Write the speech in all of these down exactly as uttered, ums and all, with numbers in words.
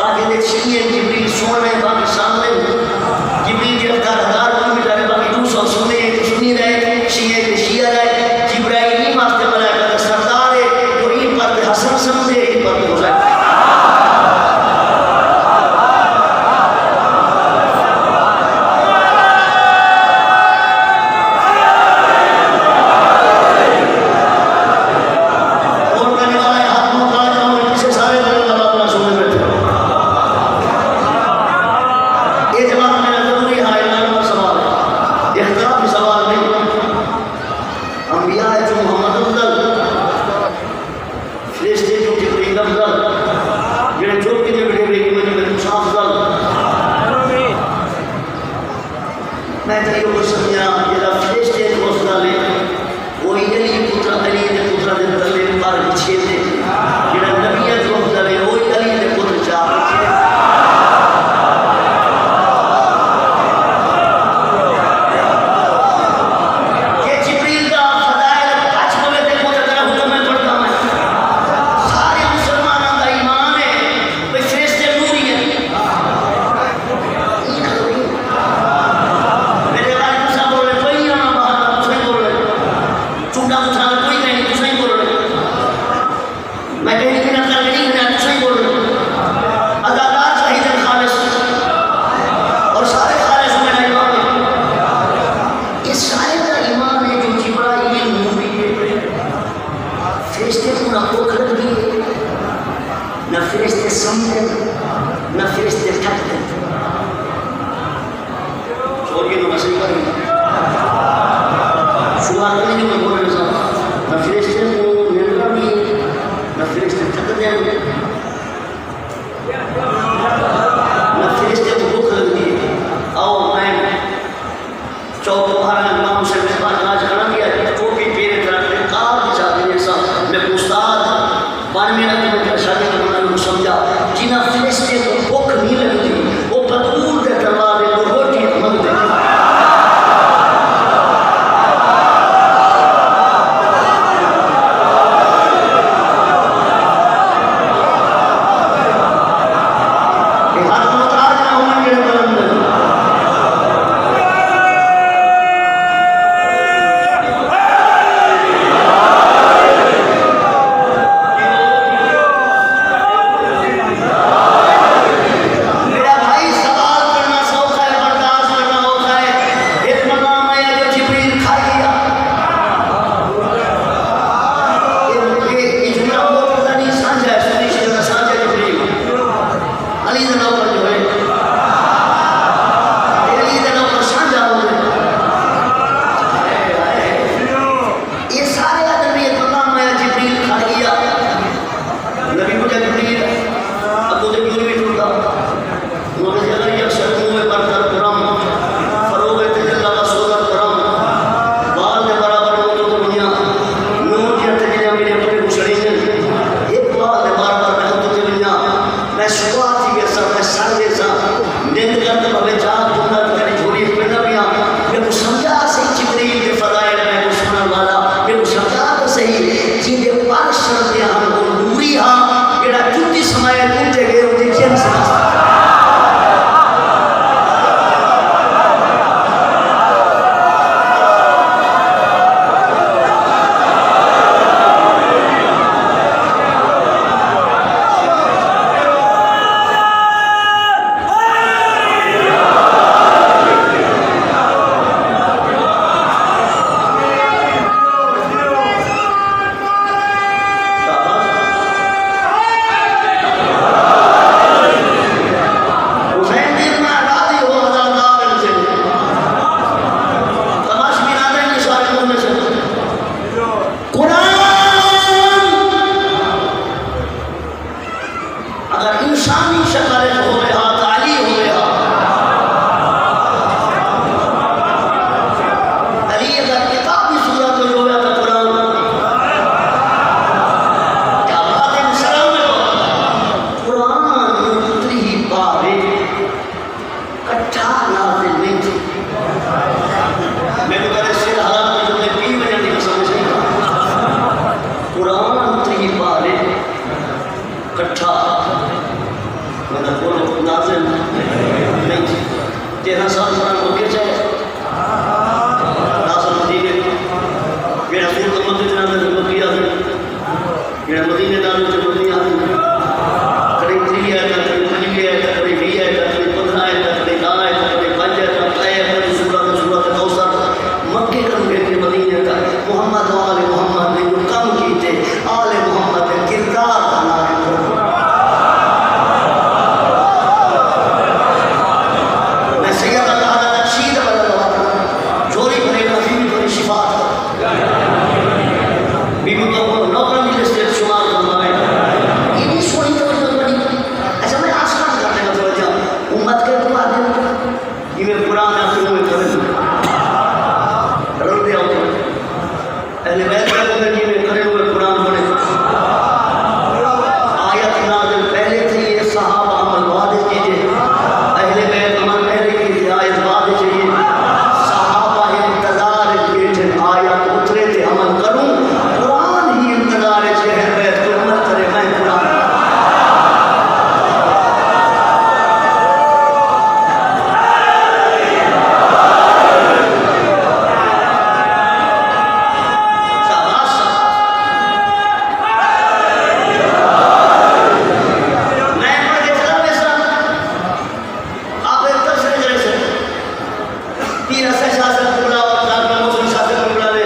آگے دے شیعے جبریل سوہݨے باقی سامنے، جبریل گرفتار ہزار کلومیٹر ہے، باقی ݙو سو سنی ہے، تو سنی رہے، شیعے تے شیعہ رہے۔ جبرائیل ایں واسطے ملائکہ دا سردار ہے جو ایں پر تے حسن سمجھے، ایں پر تے حسین۔ اور کنے والے ہاتھ مکا جاؤ، پیچھے سارے بولن والا اپنا سونے بیٹھے۔ یہ جواب میرا ضروری ہے، ایمان کا سوال ہے، اختلافی سوال نہیں۔ انبیاء جو محمد افضل، فرشتے جو جبریل افضل، جڑے جو کنے بڑے بڑے مجھے موسیٰ افضل۔ میں تاں ایہو کجھ سمجھاں، جیڑھا فرشتیاں توں افضل ہے، اوہی علی پتر، علی دے پتراں دے تلے پر وچھیندے۔ جیڑھا نبیاں توں افضل ہے، اوہی علی دے پتر چا وچھیندے۔ جے جبریل دا فضائل پچھ پوے تے پتر تیرا حکم میں پڑھدا میں۔ سارے مسلماناں دا ایمان ہے، بھئی فرشتے نوری ہیں۔ میرے والد تساں بولے، کوئی نہ آنا باہر، تساں ہی بولے۔ چونڈا اٹھا کے کوئی کہیں، تساں ہی بولے۔ میں کہیں کی نقل نہیں ہے، تساں ہی بولے۔ اداکار شہید خالص اور سارے خالص میرا ایمان ہے۔ یہ سارے دا ایمان ہے جو جبرائیل نوری ہے۔ فرشتے کوں نہ بھکھ لڳدی ہے، نہ فرشتے سمدن، نہ فرشتے تھکدن۔ چوری نو مسئلہ پر شمار کریں گے، میں بولے سا، نہ فرشتے کوں نندر آندی ہے، نہ فرشتے تھکدن، نہ فرشتے کوں بھکھ لڳدی ہے۔ آؤ میں چوک مہاراج امام حسین دے پاس ناچ کھڑا گیا، ٹوپی پیر کر کے کار دی چابی دے سا۔ میں استاد بن میرا تو میں شاگرد بنا لوگ سمجھا، جنہاں فرشتے کو بھوک نہیں لگتی، وہ بدبور دے دروازے کو روٹی منگتے۔ میرا بھائی، سوال کرنا سوکھا ہے، برداشت کرنا اوکھا ہے۔ ایک مقام آیا جو جبریل کھائی گیا۔ یہ، یہ، یہ جملہ بہت پتہ نہیں، سانجھا ہے، سنی شیعہ دا سانجھا جبریل۔ علی دے نوکر جو ہے، علی دے نوکر سانجھا ہو گئے۔ یہ سارے آدمی ایک مقام آیا، جبریل کھڑ گیا۔ نبی پوچھا، جبریل، ابو دے کیوں نہیں ٹرتا؟ انہوں نے کہا، یک شخص منہ پر کر کرم، فروغ تجلی کا سوزر کرم، بال دے برابر میں تو دنیا، نور دیا تجلیاں میرے اپنے گھسڑی ہیں، ایک بال دے برابر میں تو دنیا۔ میں صبح تھی ویسا، میں سر ویسا، نند کر تے بھویں جاگ، جملہ تے تیری جھولی وچ پیندا پیاں۔ میکوں سمجھا سہی جبریل دے فضائل، میکوں سنݨ والا، میکوں سمجھا تے سہی، جیندے پر سڑدے ہن او نوری ہا، جیڑھا جتی سمائے تے اٹھے ڳئے اوندی جن سمجھ۔ قرآن اگر انسانی شکل وچ ہووے ہا تاں علی ہووے ہا۔ علی اگر کتابی صورت وچ ہووے ہا تاں قرآن۔ کیا بات ہے، سلام ہے۔ قرآن نوں تریہہ پارے کٹھا نازل نہیں تھی۔ میکوں تیݙے سر حرام دی جملے پی ونڄݨ دی قسم ہے۔ قرآن تریہہ پارے کٹھا۔ نازل نہیں تھی۔ تیرہ سال قرآن مکے چ ہے، دس سال مدینے۔ جیڑھا سورت مکے چ نازل تھی، مکی آ ڳئی۔ جیڑھا مدینے نازل تھی، مدنی آ ڳئی۔ کݙی تریہہ آیت، کݙی پنجویہہ آیت، کݙی ویہہ آیت، کݙی پندرہ آیت، کݙی ݙاہ آیت، کݙی پنج آیت، اے آیت سورت، سورت کوثر۔ مکے کنوں گھن کے مدینے تک محمد و آل محمد نے جو کم کیتے، آل محمد دے کردار دا نعرہ۔ میں سید اللہ تعالیٰ دا شہید بن اللہ، جھولی بھرے نبی دی شفاعت۔ بی بی تو نوکراں دی لسٹ وچ شمار کرنا ہے۔ ایݙی سوہݨی توجہ بݨی۔ اچھا، میں آسمان کرنے کا توجہ۔ امت کے دعا دے۔ جیویں قرآن آکھے اونویں کرن۔ رلدے آؤ۔ اہل بیت آکھدن جیویں کرن اونویں قرآن بݨے۔ آیت نازل پہلے تھئی ہے، صحابہ عمل بعد وچ کیتے۔ اہل بیت عمل پہلے کیتے، آیت بعد وچ آئی ہے۔ صحابہ انتظار وچ ٻیٹھن، آیت اترے تے عمل کروں۔ قرآن ہی انتظار وچ ہے، اہل بیت کوئی عمل کرے، میں قرآن۔ شاباش۔ میں پڑھ کے چلا ویسا، آپ ایک طرف سے نظر سے۔ پیر حسن شاہ صاحب قبلہ اور ڈاکٹر محسن شاہ صاحب قبلہ نے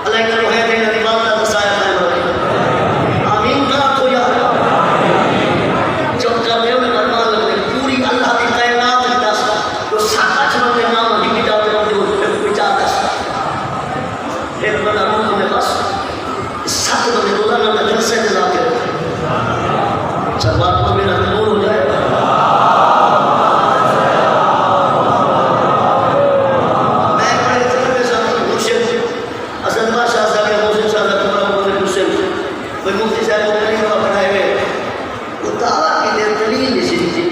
اللہ انہاں نوں خیر دے، انہاں دی عبادت دا سایہ قائم رکھے۔ آمین کہا تو یار۔ چپ کر دے، انہیں ارمان لگدے۔ پوری اللہ دی کائنات دی دس، جو ست اٹھ بندے نام ہی جاتے بندے ہو، کوئی چار دس۔ ایک بندہ روح میں بس۔ ست بندے روزانہ دا جلسہ تے لا کے رکھے۔ شروعات میں میرا قبول ہو جائے۔ میں بڑے جلسے میں سب مرشد حسن بخش شاہ صاحب یا محسن شاہ صاحب، تمہارا بہت مرشد، کوئی مفتی صاحب کو نہیں ہوا پڑھائے ہوئے۔ وہ دعویٰ کی دے دلیل نہیں سی۔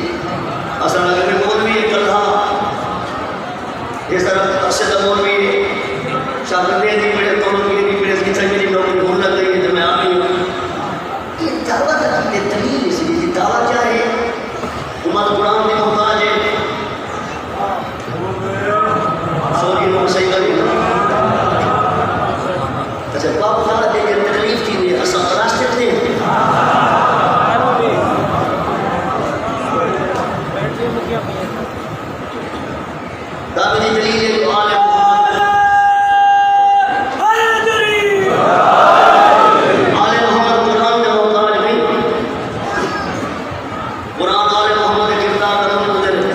اصل اگر میں مولوی کلہا، جس طرح ارشد مولوی شاہ بندے دی پڑھے، مولوی دی پڑھے، کتھے میری نوکری ہون لگ گئی ہے تو میں آ گئی ہوں۔ یہ دعویٰ کی دے دلیل نہیں سی۔ یہ دعویٰ کیا ہے؟ امت قرآن دی محتاج ہے۔ سوری نو صحیح کری۔ اچھا، بابو خالد دے کے تکلیف تھی نے، اساں پلاسٹک دے۔ دعوے دی دلیل ہے جو آل محمد، آل محمد قرآن دے محتاج نہیں۔ قرآن آل محمد دے کردار دا منتظر ہے۔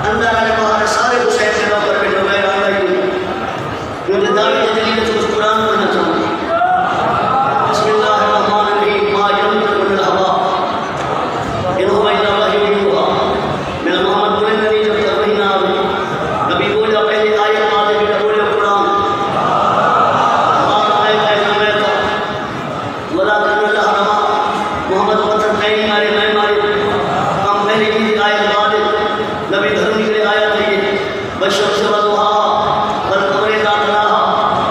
اندر آلے باہر سارے حسین دے نوکر بیٹھے، میں آندا ہی نہیں۔ کیونکہ دعوے دی دلیل ہے تو قرآن پڑھنا چاہوں۔ بسم اللہ الرحمن الرحیم۔ ما ینطق عن الہویٰ ان ھو الا وحی یوحیٰ۔ میرا محمد بولے نہیں جب تک وحی نہ آوے۔ نبی بولیا پہلے آیت، بعد بیٹا بولیا قرآن۔ ما رميت إذ رميت ولكن الله رمى۔ محمد پتھر کہیں نہیں مارے، میں مارے۔ کم پہلے کی تھی آیت بعد۔ نبی گھروں نکلے، آیت آئی ہے، والشمس وضحاها والقمر إذا تلاها۔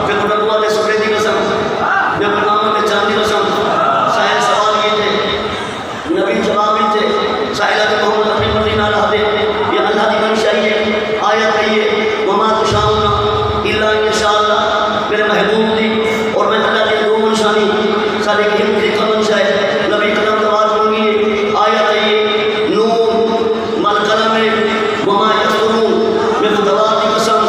پھر نبوت دے سورج دی قسم، پھر قیامت دے چاند دی قسم۔ سائل سوال کیتے، نبی جواب ݙتے، سائل آکھے محمد اپݨی مرضی نال آہدے، یا اللہ دی منشا ہی ہے۔ آیت آئی ہے، وما تشاءون إلا أن يشاء الله، میرے محبوب دی اور میں اللہ دی دو منشا نہیں، ساݙی ہک ہک منشا ہے۔ نبی قلم دی آواز منگی ہے، آیت آئی ہے، نون والقلم وما يسطرون، میکوں توراۃ دی قسم،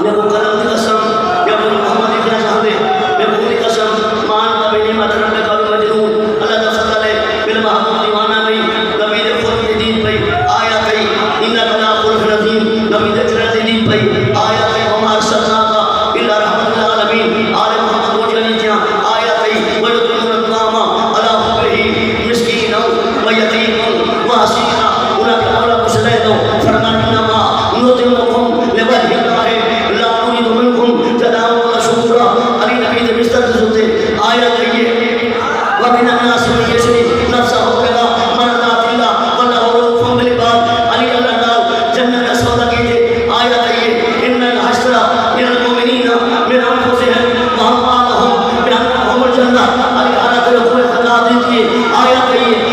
میکوں قلم دی قسم، یا کوئی محمد لکھݨا چاہندے، میکوں اونہی قسم، ما أنت بنعمة ربك بمجنون۔ اللہ دا فضل ہے، میرے محبوب دیوانہ نہیں، نبی دے خلق دی دید پئی، آیت آئی، إنك لعلى خلق عظيم، نبی دے چہرے دی دید پئی، آیت آئی، وما أرسلناك إلا رحمة للعالمين، آل محمد روٹیاں ݙتیاں، آیت آئی، ويطعمون الطعام على حبه مسكينا ويتيما وأسيرا، انہاں دے اولا کجھ ݙے ݙیو، فرمایا، إنما نطعمكم لوجه الله لا نريد منكم جزاء ولا شكورا۔ علی نبی دے بستر تے ستے، آیت آئی ہے، ومن الناس من يشري نفسه ابتغاء مرضات الله والله رءوف بالعباد۔ علی اللہ نال جنت دا سودا کیتے، آیت آئی ہے، إن الله اشترى من المؤمنين من أنفسهم وأموالهم بأن لهم الجنة۔ علی اللہ تے رسول خدا دی تھی، آیت آئی ہے،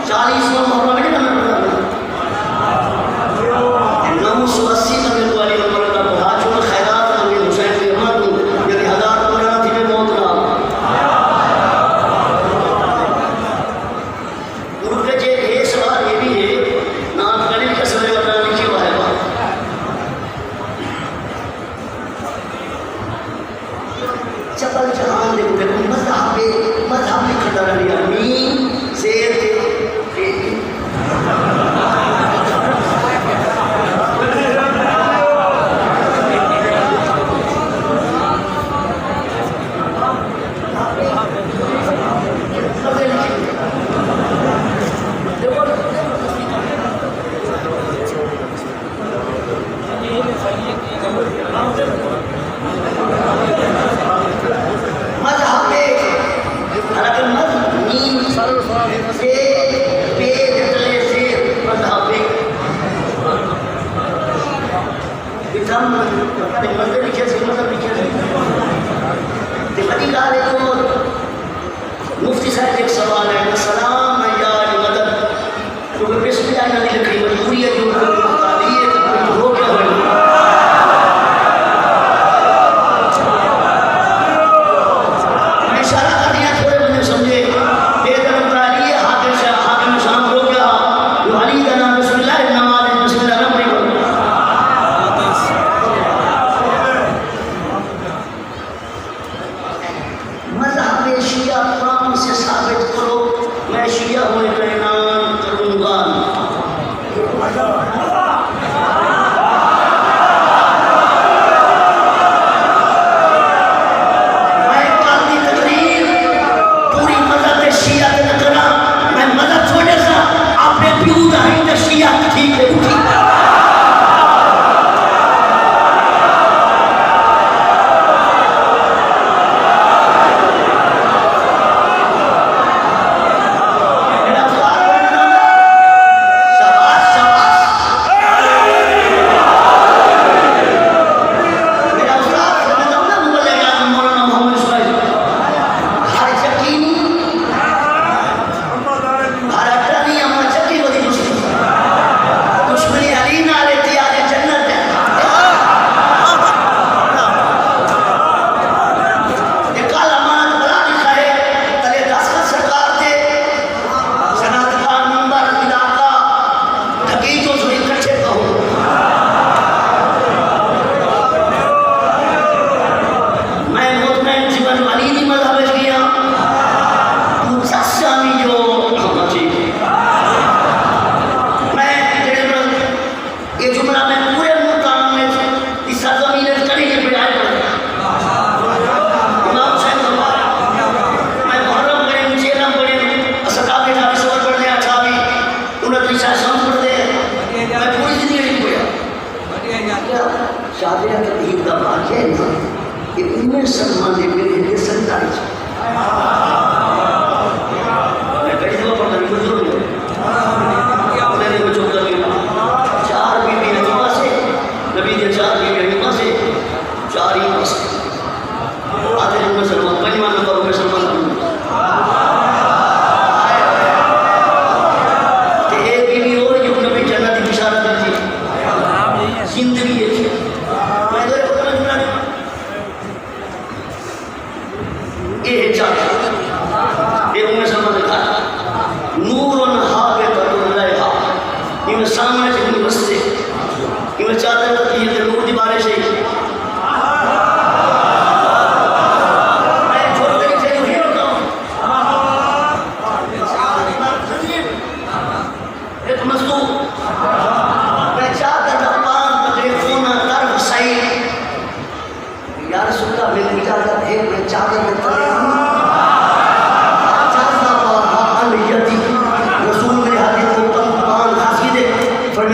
چالیسواں محرم ہے نا، میں پڑھا نا۔ نو سو اسی سنگت والی عمر دا بھرا چن خیرات منگے حسین دی اماں توں، جدی ہزار پندرہ تھی میں موت نال۔ گروپ وچ ایک ہے سوال یہ بھی ہے، نام کلی قسم ہے ورنہ لکھی ہوا ہے۔ چپل جہان دے اتے کوئی مذہب ہے، مذہب لکھدا رہیا، میم زیر تے تے۔ مذہب ہے، حالانکہ مذہب نی، سے پے دے تلے سے مذہب ہے۔ اتھاں پتہ نہیں مذہب لکھیا سی، مذہب لکھیا سی۔ تے وݙی ڳالھ ہے جو مفتی صاحب ایک سوال ہے، السلام یا علی مدد، کیونکہ بسم اللہ نہ لکھنی مجبوری ہے، جو کوئی مختاری ہے تو کوئی ہو گیا ہوئے۔ میں اشارہ کر دیا، تھوڑے بندے سمجھے، بے درمداری ہے، حاکم شاہ، حاکم شام ہو گیا، جو علی دا نام بسم اللہ، نماز بسم اللہ نہ پڑھی۔ مذہب شیعہ قرآن سے ثابت کرو، میں شیعہ ہونے کا اعلان کروں گا۔ میں کل دی تقریر پوری مذہب شیعہ تے نہ کراں، میں مذہب چھوڑے سا، اپنے پیو دا ہی تے شیعہ ٹھیک ہے، اٹھی۔ میرا استاد بننا، شاباش، شاباش۔ میرا استاد سمجھتا ہوں نا، مبلغ اعظم مولانا محمد اسماعیل۔ ہر یقین ہر اٹھا نہیں اپنا چکی ودی دشمنی۔ دشمنی علی نال ہے، تیار ہے جنت ہے۔ اے کل امانت بلا لکھا ہے، تلے دستخط سرکار دے، صنعت کار ممبر علاقہ، ڈھکی جو سوئی کٹھے کہو۔ میں مطمئن جیون علی دی مذہب وچ ڳیا۔ توں چس جانی جو ہاں، ٹھیک ہے۔ میں جڑے وقت یہ جملہ میں پورے ملتان وچ، اس سرزمین وچ کہیں نہیں پڑھا ہے۔ امام حسین فرمایا، میں محرم پڑھے، چیلم پڑھے، اسکاب جا بھی سور پڑھنے اچھا بھی، انہاں دی شاہ شمس پڑھدے ہیں۔ میں پوری زندگی نہیں پڑھا۔ شادیاں تقریب دا واقعہ ہے نا، کہ ام سلمہ دے ویلے دے سنگتاں وچ۔ میں کئی دفعہ پڑھدا ہاں، بزرگ ہے۔ انہاں نے کچھ کر کے چار بی بی ہنی پاسے، نبی دے چار بی بی ہنی پاسے، چار ہی پاسے۔ آدھے ام سلمہ، پنجواں نمبر ام سلمہ دا۔ تے اے بی بی اور جو نبی جنت دی بشارت ݙتی۔ زندگی ہے۔ میں ادھر پتہ نہیں، اے ہے چادر۔ اے ام سلمہ دے گھر۔ نور ہابط علیہا۔ ایویں سامݨے چ کوئی وسدے۔ ایویں چادر لڳی ہے تے نور دی بارش ہے۔ میں جھک کے چلو ہی رکا۔ ایک مزدور۔ میں چادر دا پان پکڑے کونا طرف سائیں۔ یا رسول اللہ، میکوں اجازت ہے، میں چادر دے تلے ہوں۔ جذبہ علی یدی۔ رسول میرے ہتھ وچ او پن-، پان خاصی دے، پھڑ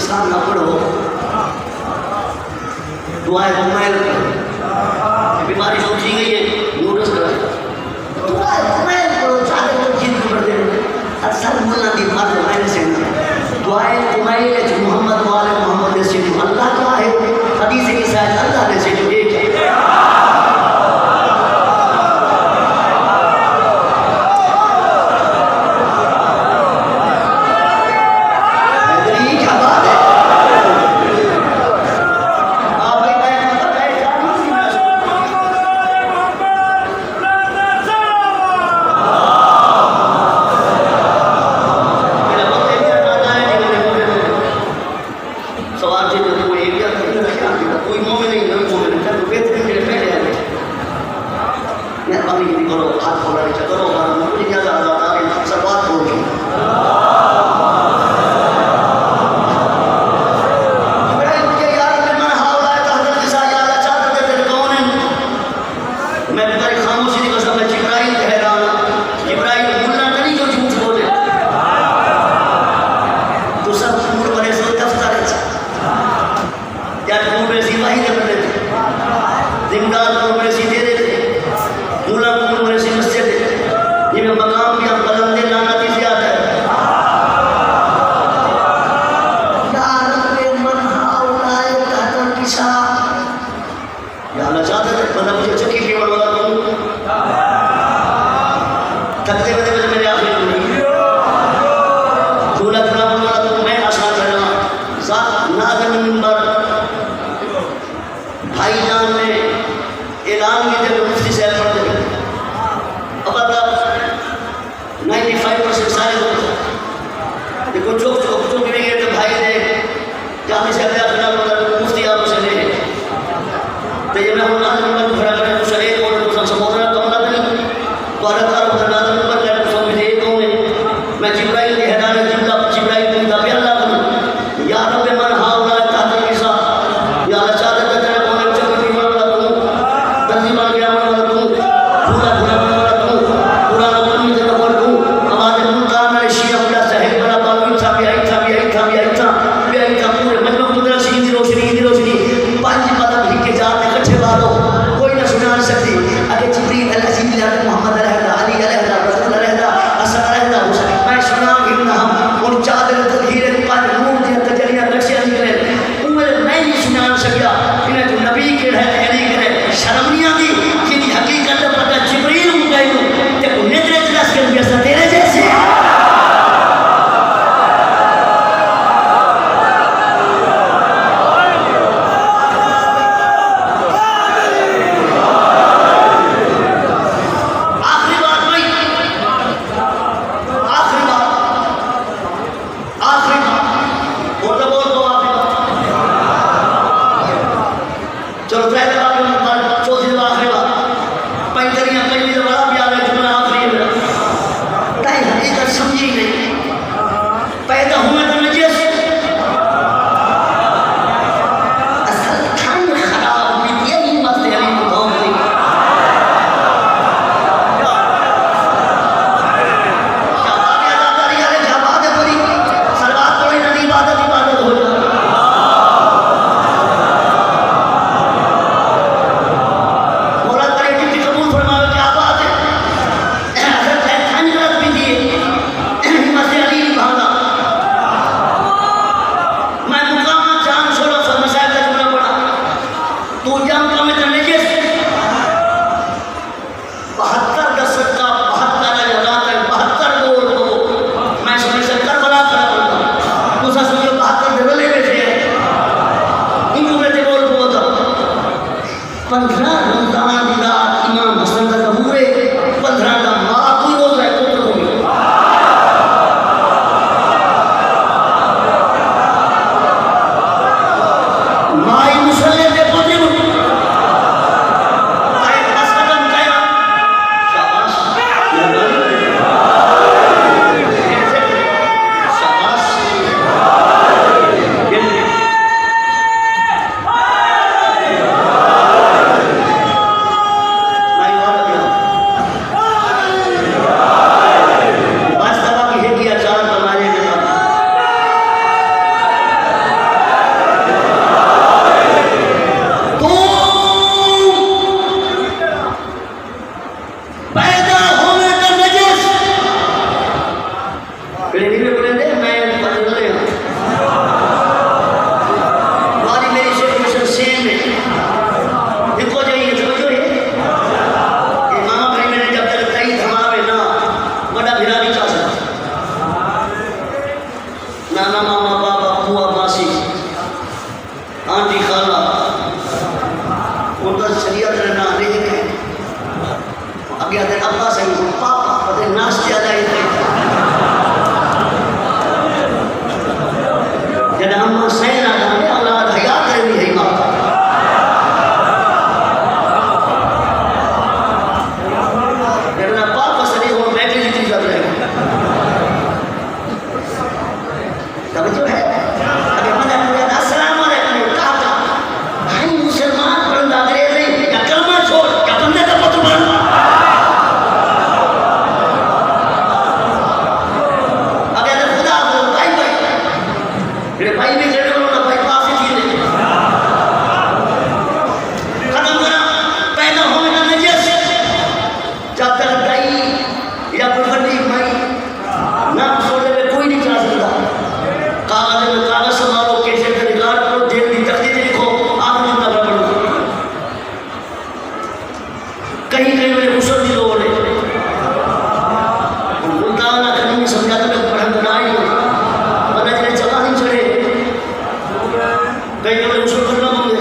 سامنا پڑھو۔ دعائے کمیل کرو۔ بیماری شروع تھی ڳئی ہے، نوٹس کرو۔ دعائے کمیل کرو، چاہتے تو جن کو پڑھتے ہو۔ اکثر ملا دی مرد میں سے۔ دعائے کمیل وچ محمد وال محمد دے سے جو اللہ کا ہے۔ حدیث کے ساتھ اللہ دے سے جو ایک ہے۔ حیدری، کیا بات ہے؟ آپ کے بھائی، آپ کے بھائی، میرا وقت ہے، میرا دادا ہے، میرے مومن ہے۔ سوال جی، کوئی ایریا کوئی مومن نہیں، نان مومن ہے، تو بہترین میرے پہلے آ گئے۔ مہربانی کیتی کرو، ہتھ کھولا کے چکر ہو، ہر ملک جا رہا تھا، تاکہ سروات ہو گئی۔ جبرائیل پوچھے، یا رب من ہؤلاء تحت الکساء، یا اللہ، چادر دے تلے کون ہیں؟ میں بڑی خاموشی دی قسم، میں جبرائیل تے حیران ہاں۔ جبرائیل بھولنا تے نہیں جو جھوٹ بولے۔ تساں بھول مرے سو دفتر وچ۔ جٹ کوں ملسی وحی دے بندے تے، ذمہ دار کوں ملسی ڈیرے تے، مولا کوں ملسی مسجد تے، جیویں مقام بھی ہم بلند ہے، لعنت ہی زیادہ ہے۔ یا رب من ہؤلاء تحت الکساء۔ یا اللہ، چادر تے بندہ مجھے چکی پیوݨ والا توں۔ تھکدے ویندے ویندے میرے آخری کوں نہیں۔ جھولا جھولا بݨ والا توں، میں آسان کرنا۔ ذات ناظم ممبر بھائی جان نے اعلان کیتے، مفتی صاحب پڑھدے۔ اب تک نائنٹی فائیو پرسینٹ سارے ہو۔ تے کوئی چپ چپ چپ نہیں ہے تے بھائی نے جامع صاحب دے آخر نال مطلب مفتی آپ سے لے۔ تے جے میں ہن ناظم ممبر کوں کھڑا کراں، تساں اے کون ہو؟ تساں سمودر دا کملا تے نہیں؟ تہاݙا گھر ہوندے ناظم ممبر کہہ، تساں مجھے اے کون ہے؟ میں جبرائیل دی حیران، جبرا-، جبرائیل کوں دا پیا اللہ کوں۔ یا رب من ہؤلاء تحت الکساء۔ یا اللہ، چادر تے تلے کون ہے؟ چکی پیوݨ والا توں، درزی بݨ کے آوݨ والا توں، جھولا جھولا بݨ والا توں، قرآن کوں تے قبر توں، آواز ملتان والے شیعہ بڑا صاحب بڑا بالو، اتھاں پیا، اتھاں پیا، اتھاں پیا، اتھاں پیا، اتھاں پورے مجمع قدرت جیڑھے بھائی وی جیڑھے انہاں دا بائی پاس ہی تھیندے۔ ختم کراں، پیدا ہووے تاں نجس۔ جب تک دائی یا کوئی وݙی مائی نہ سوچے، کوئی نہیں چلا سکدا۔ کاغذ میں کاغذ سنبھالو، کیسے تے ریکارڈ کرو، دل دی تختی تے لکھو، آخری جملہ پڑھو۔ کہیں کہیں ویلے غسل دی لوڑ ہے۔ ہݨ ملتان آکھݨ نہیں سمجھا تاں میں پڑھݨ دا ناں ہی نہیں۔ بندہ جیڑھے چلا نہیں چڑھے، کہیں کہیں ویلے غسل کرݨا پوندے۔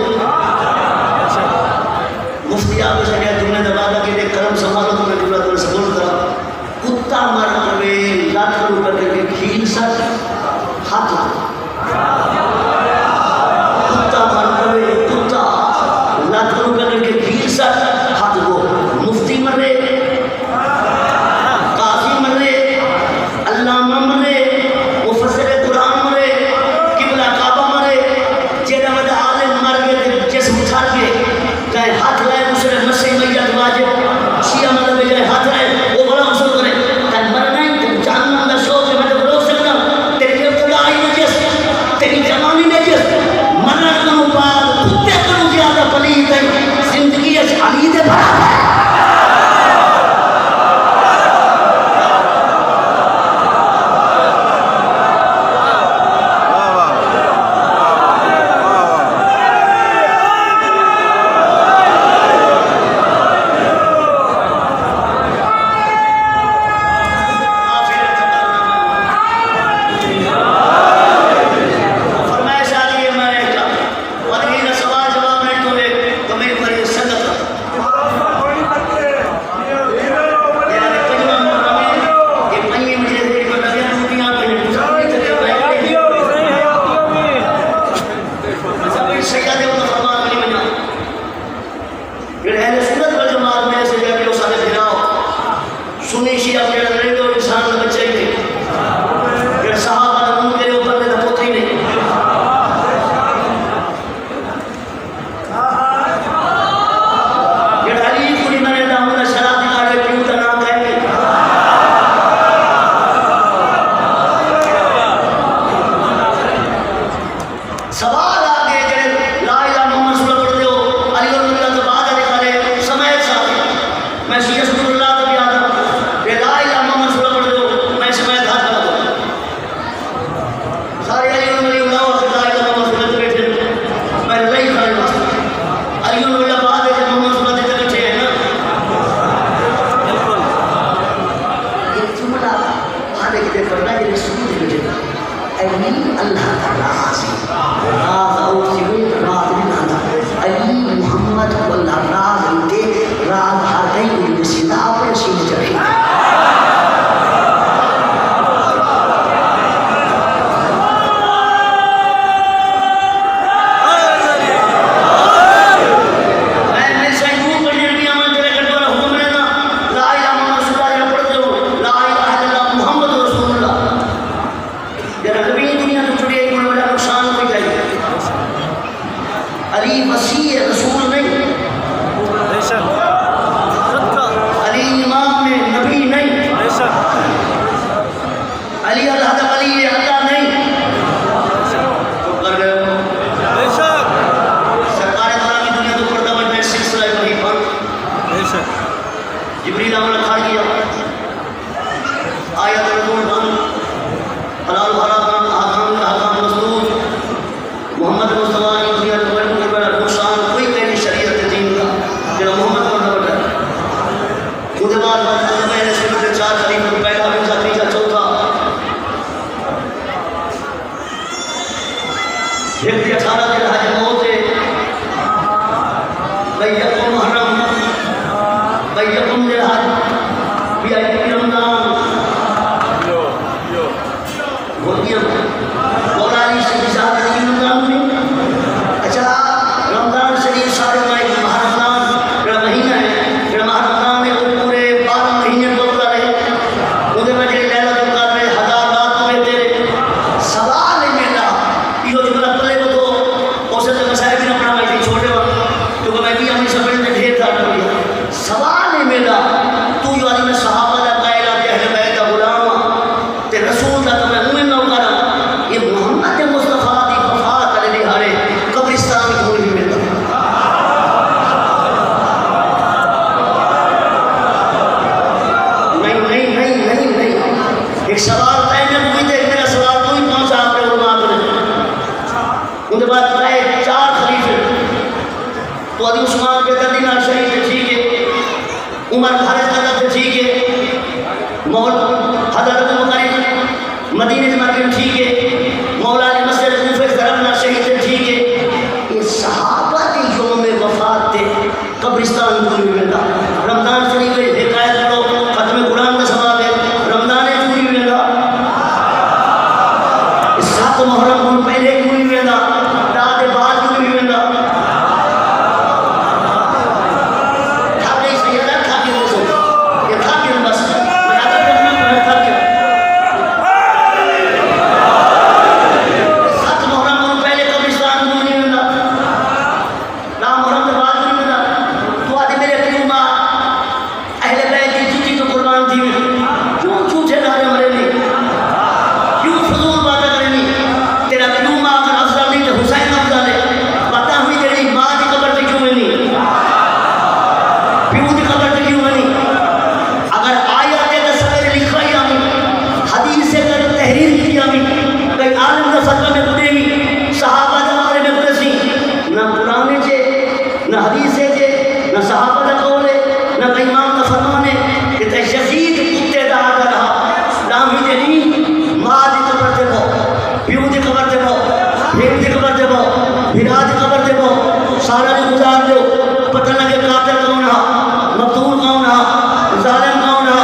مفتی آپ نے سمجھا، تم نے دبا دا کہ ایک قلم سنبھالو، تم نے جملہ تم نے سبول کرا۔ کتا مر پوے، لت کنوں پکڑ کے کھیل سٹ، ہتھ لا۔ کتا مر پوے، کتا، لت کنوں پکڑ کے کھیل سٹ، ہتھ لا۔ مفتی مرے، قاضی مرے، علامہ مرے، مفسر قرآن مرے، قبلہ کعبہ مرے، جیڑھا وݙا عالم مر ڳئے تے جسم سڑ ڳئے، جائیں ہتھ لائے، مسلم مسیح میت واجب، شیعہ مذہب جائیں ہتھ لائے، او بڑا غسل کرے۔ تیں مرنا ہی، تیں جہنم دا شوق ہے، میں تیکوں روک سڳداں؟ تیری ابتدا ہی نجس، تیری جوانی نجس، مرݨ کنوں بعد کتے کنوں زیادہ پلیت ہے، زندگی اچ علی دے برابر ہے۔ واہ واہ۔ واہ واہ۔ فرمائش آ رہی ہے، میں ایک، اور یہ سوال جواب نہیں تو ایک، تو میری بڑی سنگت ہے۔ جیڑھے اہل سنت والجماعت میں سے جا کے او سارے بھراؤ، سنی شیعہ، جیڑھا لڑے تے او انسان دا بچہ ہی نہیں، جیڑھا صحابہ دا منہ کرے او بندے دا پوتر ہی نہیں۔ جیڑھا علی کوں نی منیندا، اوندا شرابی آڑے پیو دا ناں کائنی۔ سوال آ ڳئے، جیڑھے لا الہ محمد رسول اللہ پڑھدے ہو، علی اور اللہ توں بعد آلے سارے سماعت صاحب۔ میں شیعہ رسول اللہ تے بھی آدھا، تے لا الہ محمد رسول اللہ پڑھدے ہو، میں سماعت ہاتھ کھڑا کروں۔ سارے علی اور ولی اللہ واسطے لا الہ الا اللہ سنت بیٹھے ہیں۔ میں رضائی خان واسطے۔ علی اور ولی اللہ بعد ہے، محمد سنت تے بیٹھے ہیں نا۔ بالکل۔ یہ جملہ ہر ایک دے پڑھنا، یہ رسول دے بیٹھے۔ علی اللہ دا راز ہے۔ راز آؤٹ تھیوے، راز نہیں آندا۔ علی محمد کو اللہ راز ݙتے، راز ہر کہیں کوں نہیں ݙسیندا، اپݨے سینے چ رکھیندا۔ میں ہمیشہ اوں پڑھݨ ݙیندی ہاں، جیڑھے گھر والا حکم ݙیندا، لا الہ محمد رسول اللہ، جیڑھا پڑھدے ہو، لا الہ الا اللہ محمد رسول اللہ۔ جیڑھا نبی دنیا توں ٹریا، ایکوں وݙا نقصان کوئی کائنی۔ علی مسیح ہے، رسول نہیں۔ بے شک۔ علی امام ہے، نبی نہیں۔ بے شک۔ علی اللہ دا ولی ہے، اللہ نہیں۔ چپ کر ڳئے ہو۔ بے شک۔ سرکار دو عالم دنیا توں پردہ وٹدا ہے، سلسلہ وحی بند۔ بے شک۔ جبریل آوݨ کھڑ ڳیا۔ آیات نزول بند، حلال و حرام بند، احکام، احکام مسدود۔ محمد مصطفیٰ دی دنیا تے کوئی، کوئی بڑا نقصان کوئی کائنی شریعت تے دین دا، جیڑھا محمد پڑھدا وٹدا ہے۔ اوندے بعد ورد اہل سنت دے چار خلیفہ، پہلا، ݙوجھا، تریجھا، چوتھا۔ ہک دی اٹھارہ ذی الحج موت ہے، ٻئی یکم محرم، ٻئی یکم ذی الحج، ٻئی رمضان۔ بھل ڳیا؟ مولا علی شریف صاحب دی رمضان نہیں؟ اچھا، رمضان شریف سارے ماہ، ماہ رمضان جیڑھا مہینہ ہے، جیڑھا ماہ رمضان ہے، او پورے بارہ مہینے توں افضل ہے۔ اوندے وچ جیڑھی لیلۃ القدر ہے، ہزار رات توں بہتر ہے۔ سوال ہے میݙا، ایہو جملہ پلے ٻدھو، اس ویلے میں شاید نہ پڑھا، میں اتنی چھوٹے ہاں، کیونکہ میں بھی ہمیشہ پڑھݨ تے ڈھیر سارا پڑھیا۔ سوال ہے میݙا، ترائے چار خلیفے، تو ادی عثمان بے دردی نال شہید تھے، ٹھیک ہے، عمر فاروق قدر تھے، ٹھیک ہے، مول حضرت ابو بکر مدینے دے مر ڳئے، ٹھیک ہے، مولا علی مسجد کوفے ضرب نال شہید تھے، ٹھیک ہے۔ اے صحابہ دے یوم وفات تے قبرستان کیوں نہیں ویندا؟ رمضان شریف وچ ہک آیت پڑھو، ختم قرآن دا ثواب ہے۔ رمضان وچ کیوں نہیں ویندا؟ ست محرم کوں پہلے کیوں نہیں ویندا؟ رات دے بعد کیوں نہیں ویندا؟ تھک ڳئی سیدہ، تھک ڳئی سو۔ یہ تھک ڳئی بس۔ میں آدھا کرنا، میں تھک ڳئی۔ ست محرم کوں پہلے قبرستان کیوں نہیں ویندا؟ نہ محرم دے بعد نہیں ویندا۔ تو آدھی میرے پیو ماں اہل بیت دی جتی تو قربان تھی ویندی۔ کیوں جھوٹے نعرے مرے نہیں؟ کیوں فضول باتیں کرے نہیں؟ تیرا پیو ماں اگر افضل نہیں تو حسین افضل ہے۔ پتہ ہوئی تیری ماں دی قبر تے کیوں نہیں؟ پیو دی قبر تے کیوں نہیں؟ اگر آیات تے سویرے لکھوائی آوی، حدیث تے تحریر کیتی آوی، کوئی عالم دا فتویٰ میں کوئی نہیں، صحابہ دا بارے میں کوئی سی، نہ قرآن چے، نہ حدیث ہے جے، نہ صحابہ دا قول ہے، نہ کوئی امام دا فرمان ہے کہ تے یزید کتے دا آگا رہا، لامی دے نہیں، ماں دی قبر تے بہو، پیو دی قبر تے بہو، بھین دی قبر تے بہو، بھرا دی قبر تے بہو، سارا دی گزار دیو، پتہ لگے قاتل کون ہا، مقتول کون ہا، ظالم کون ہا،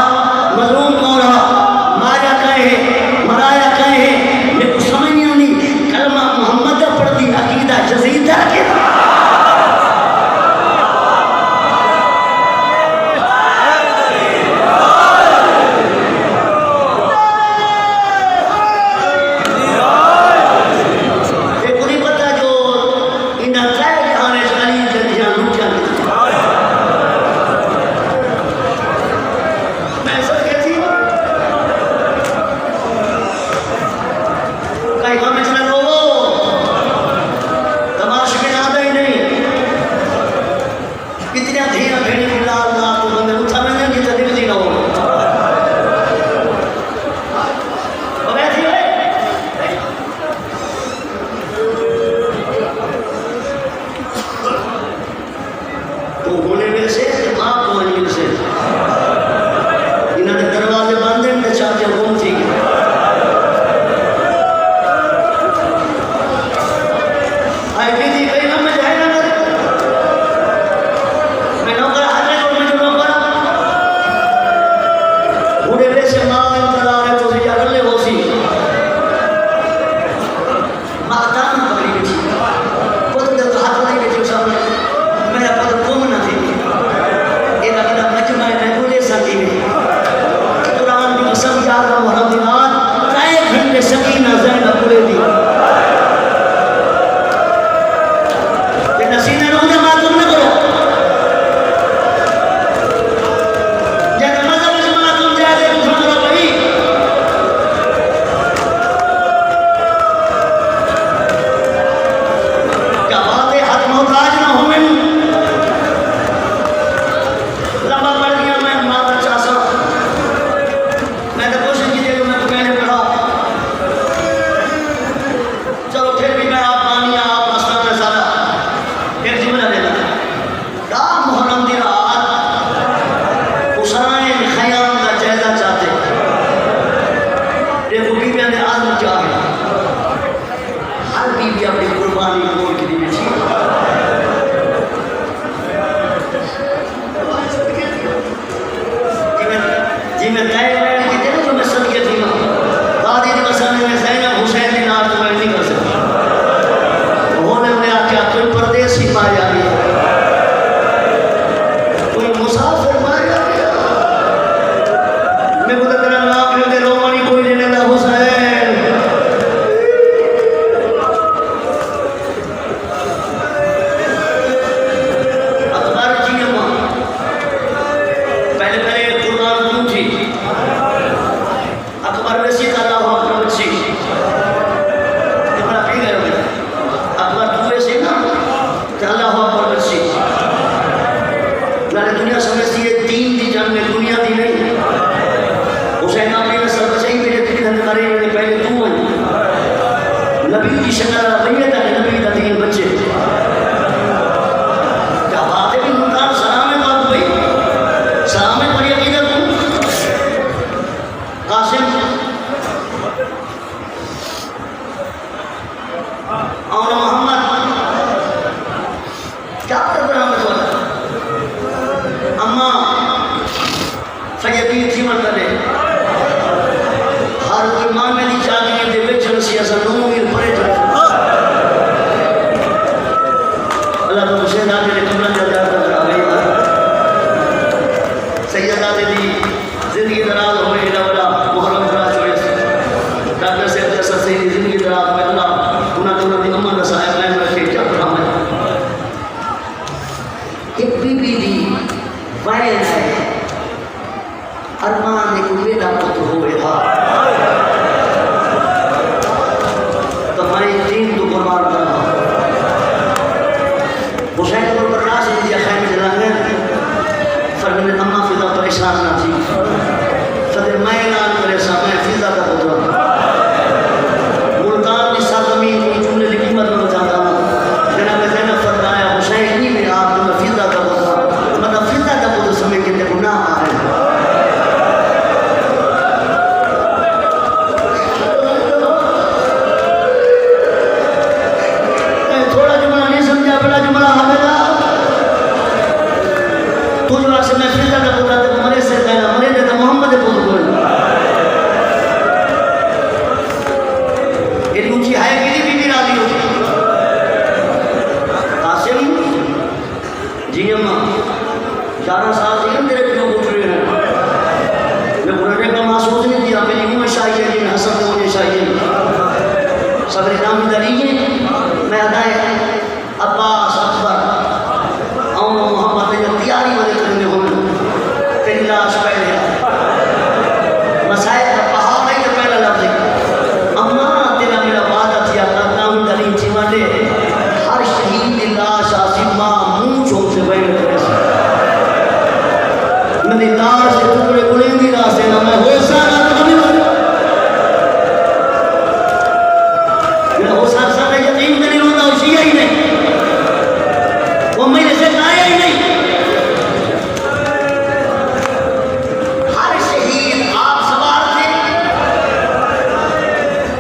مظلوم کون ہا، ماریا کئے ہے، مرایا کئے ہے، میکوں سمجھ نہیں آندی۔ کلمہ محمد دا پڑھدی، عقیدہ یزید دا رکھے۔ اے کوں نہیں پتہ جو انہاں ترے جہان وچ علی دیاں دھیاں لٹیاں کتھوں۔ میں سوچ کے تھی، کہیں غم وچ نہ روو، تماش میں آندا ہی نہیں۔ کتنیاں دھیاں بھیݨیں کوں لال لال توں بندے اتھاں ویندن جتھاں نکدی نہ ہووے۔ او ویسی ہوئے۔ توں ہݨے ملسیں تے ماں کوں ونڄ ملسیں۔ انہاں دے دروازے بند ہن تے چابیاں گم تھی ڳئین۔ آئی پی دی کئی نہ مجھے نہ کرے۔ میں نوکر ہاتھ میں جو مجھے نوکر۔ ہݨے ویسے ماں انتظار ہے، تسی یا رلے ہوسی۔ ماں دامن پکڑی بیٹھی۔ پتر دے اتوں ہتھ لائی بیٹھی، اس آکھیا، میݙا پتر گم نہ تھیوے۔ اے دا کیڑھا مجمع ہے، میں ٻولے ساں کیویں۔ قرآن دی قسم، یارہاں محرم دی رات، ترے گھنٹے سکینہ زینب کولے دی۔ تے نسینا نوں اوندا ماتم نہ کرو۔ جے مذہب وچ ماتم جائز ہے، تساں کرو بھئی۔ کیا بات ہے، ہتھ محتاج نہ ہوون۔ لمبا پڑھ ڳیا میں، معذرت چاہساں۔ میں تاں کوشش کیتی کہ میں کوں پہلے پڑھاؤ۔ چلو پھر بھی میں آپ بانی ہاں، آپ آستانہ سارا۔ ایک جملہ ݙینداں۔ ݙاہ محرم دی رات حسین خیام دا جائزہ چاتے۔ ݙیکھو بیبیاں دے عزم کیا ہے۔ ہر بی بی اپݨی قربانی کھول کے ݙیندی سی۔ جیویں، جیویں تئیں ویݨ کیتے نا جو میں صدقے تھیواں۔ دادی دی قسم ہے، میں زینب حسین دی نال توں ویݨ نہیں کر سڳدی۔ ہݨ انہیں آکھیا، کوئی پردیسی ماریا ڳیا، کوئی مسافر ماریا ڳیا۔ میکوں تاں تیݙا ناں گھن تے رووݨ ہی کوئی نہیں ݙیندا حسین۔ میں آہدا ہے، عباس، اکبر، آؤں محمد، جو تیاری والے کریندے ہن، تیݙی لاش پہلے آ۔ مصائب دا پہاڑ ہئی تے پہلا لفظ ہئی، اماں تیݙا میݙا وعدہ تھیا، کر تاں وی ڳلی تھی ونڄے، ہر شہید دی لاش آسی، ماں منہ چوم تے ویݨ کریسی۔ میݙی لاش دے ٹکڑے ڳلیندی رہسے، نہ میں ہوساں نہ تاں وی۔ میݙا ہوساں سارا یتیم تے نہیں روندا، او شیعہ ہی نہیں۔ او میݙے سر آیا ہی نہیں۔ ہر شہید آپ سوار تھے۔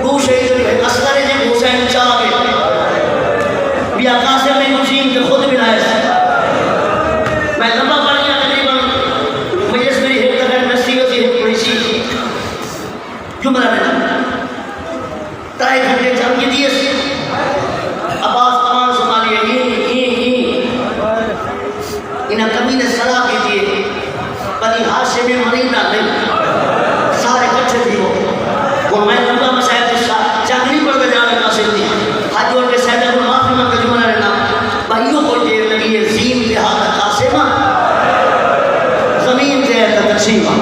ݙو شہید، ہک اصغر ہے، جیکوں حسین چا ڳئے۔ ٻیا قاسم نے کوں زین تے خود ملایا سی۔ میں لمبا پڑھ ڳیا تقریباً، مجلس میݙی ہک دفعہ نصیحت سی، ہک پڑھی سی۔ جملہ ݙینا۔ ترائے گھنٹے جنگ کیتی اس۔ عباس پانچ سو مالی ہے، ایں، ایں، ایں۔ انہاں کمینے صلاح کیتی ہے، بنی ہاشم مریندا نہیں، سارے کٹھے تھیوو۔ ہݨ میں پورا مصائب دی شا-، جنگ نہیں پڑھدا جاوے قاسم دی۔ ہتھ جوڑ کے سیداں کوں معافی منگ کے جملہ ݙینا۔ بھائی، ایہو کوئی دیر لڳی ہے، زین تے ہتھ قاسم آ، زمین تے ہے تاں تقسیم آ۔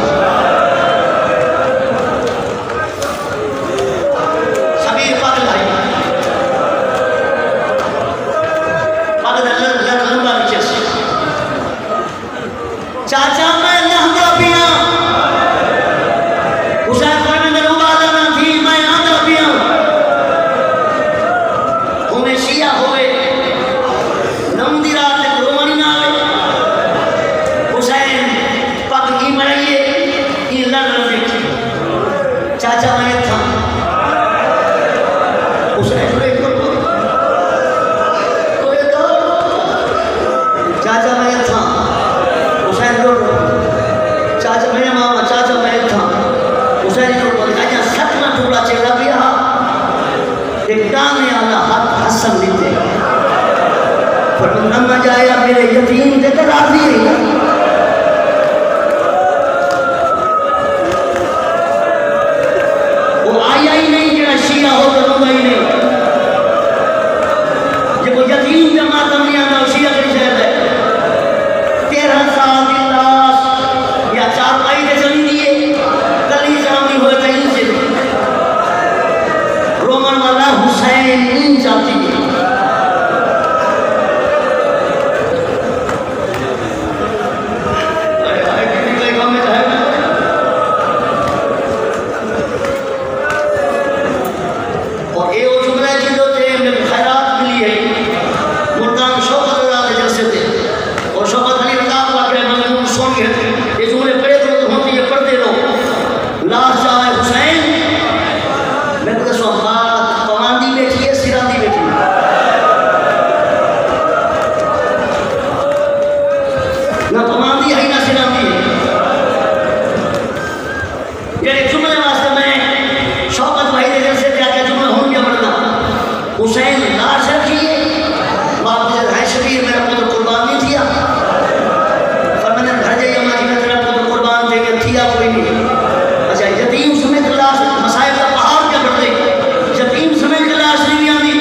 شبیر پڳ لائی۔ پڳ دا لر-، لر-، لمبا وچ سی۔ چاچا میں لہندا پیاں۔ حسین فرمیندے، ابالا نہ تھی، میں آندا پیاں۔ بھویں شیعہ ہووے، نم دی رات تے رووݨ نہ آوے۔ حسین پڳ ایں بݨائی ہے، ایں لر لمبی۔ چاچا میں اتھاں۔ حسین ݙر ڳئے۔ چاچا میں اتھاں۔ حسین ݙر ڳئے۔ چاچا میں ماما، چاچا میں اتھاں۔ حسین ݙر ڳئے۔ اڄاں ستواں ٹکڑا چیلا پیا ہا۔ تے ݙانے آلا ہتھ حسن ݙتے۔ فرمایا، نہ مزہ آیا، میݙے یتیم تے تاں راضی رہی۔ او آیا ہی نہیں جیڑھا شیعہ ہو تے روندا ہی نہیں۔ جے کوئی یتیم تے ماتم نہیں آندا، او شیعہ کیڑھی شے دا ہے؟ تیرہ سال دی لاش یا چارپائی تے چلی دی ہے، کلی چاندی ہوئے تے ایں ذکر۔ رووݨ والا حسین ایں جاتی ہے۔ اور اے او جملہ ہے جیندے اتے میکوں خیرات ملی ہے۔ ملتان شوکت رضا دے جلسے تے۔ اور شوکت علی رضا کوں آکھیا، میں کوں سݨ کے اے جملے پڑھے کرو تے ہݨ تاں اے پڑھدے رہو۔ لاش چاوے حسین، میکوں ݙسو، مات پواندی ٻیٹھی ہے، سراندی ٻیٹھی ہے؟ نہ پواندی ہے، نہ سراندی ہے۔ جیڑھے جملے واسطے میں شوکت بھائی دے جلسے تے آکھیا، جملہ ہݨ پیا پڑھدا۔ حسین لاش رکھی ہے، واپس ہے شبیر، میݙا پتر قربان نہیں تھیا۔ فرمیندے، گھر جائی اماں جی، میں تیݙا پتر قربان تھئی ڳیا، تھیا کوئی نہیں۔ اچھا، یتیم سمجھ کے لاش، مصائب دا پہاڑ پیا بݨدے، یتیم سمجھ کے لاش نہیں آندی۔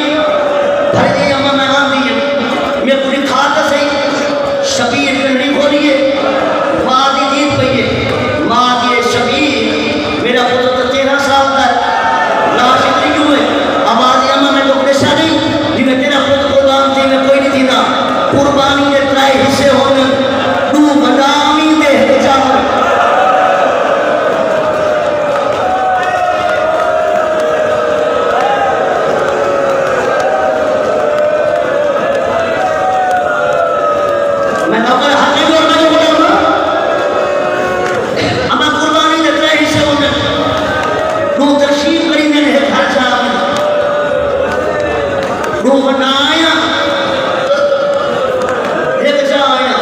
گھر جائی اماں، میں آندی ہے، میکوں ݙکھا تاں سہی۔ شبیر کنڈی کھولی ہے، ماں دی دید پئی ہے۔ ماں آہدی ہے، شبیر، میݙا پتر تاں تیرھاں سال دا ہے، لاش اتنی کیوں ہے؟ آواز ہے، اماں میں تاں ݙسیا نہیں، جیویں تیݙا پتر قربان تھیوے، کوئی نہیں تھیندا۔ قربانی دے ترائے حصے ہوندن، ݙو وݙا امین دے، ہک چاچا۔ میں نوکر ہتھ نہیں جوڑدا جو غلام۔ اماں قربانی دے ترے حصے ہوندن۔ ݙو تقسیم کریندن، ہک ہر چا آندی۔ ݙو وݙا آیا، ہک چا آیا۔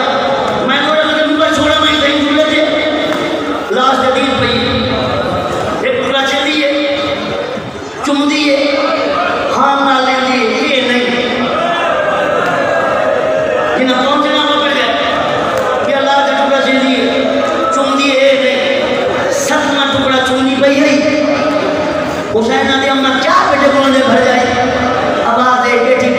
میں کوئی اگر ممبر چھوڑا، میں کہیں جملے تے لاش جدید پئی۔ ہک ٹکڑا چیندی ہے۔ چمدی ہے، ہاں نال لیندی ہے، اے نہیں۔ جنہاں پہنچنا وہ پڑ گئے، کہ اللہ دا ٹکڑا چیندی ہے، چمدی ہے، اے نہیں۔ ستواں ٹکڑا چمدی پئی ہے۔ حسین دی اماں چار بجے کولے بھر جائی۔ آواز ہے، بیٹھی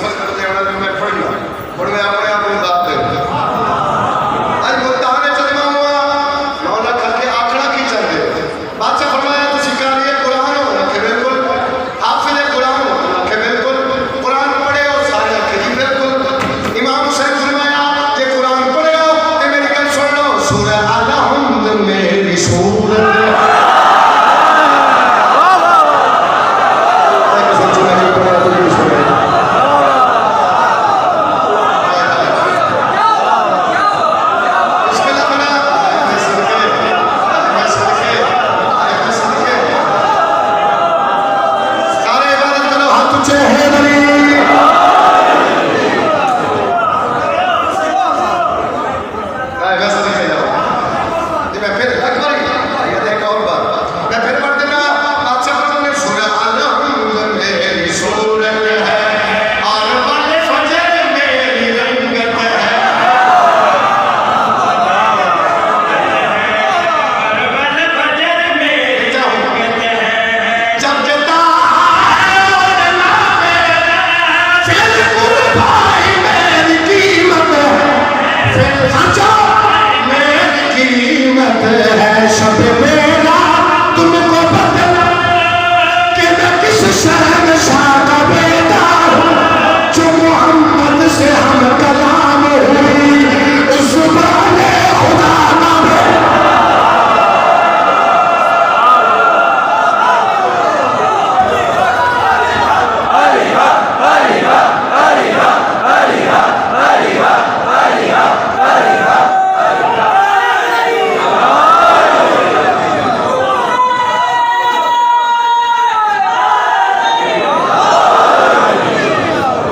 کر ݙیوݨا جو میں پڑھنا، ہݨ میں اپݨے آپ کوں داد ݙینداں۔ اڄ ملتان اچ ڄما ہوا، مولا کھل کے آکھݨا کی چاہندے؟ بادشاہ فرمایا، تسی قاری قرآن ہو؟ آکھے، بالکل۔ حافظ قرآن ہو؟ آکھے، بالکل۔ قرآن پڑھے ہو؟ سارے آکھے، جی بالکل۔ امام حسین فرمایا، جے قرآن پڑھے ہو تے میری گل سݨ لو، سورہ الحمد میری سورت ہے۔ میں پھر ایک بار، یہ ایک اور بار، میں پھر پڑھ دینا۔ اچھا، پڑھو نے سورہ الحمد میری سورت ہے، اور والفجر میری رنگت ہے۔ اور والفجر میری رنگت ہے۔ جب جتا ہے اور نہ میرا، پھر قربانی میری قیمت ہے۔ پھر اچھا، میری قیمت ہے شب میرا تم کو بدل، کہ میں کس شہنشاہ کا بیٹا ہوں، جو محمد سے ہم کلام ہوئی، اس زبان خدا کا بیٹا۔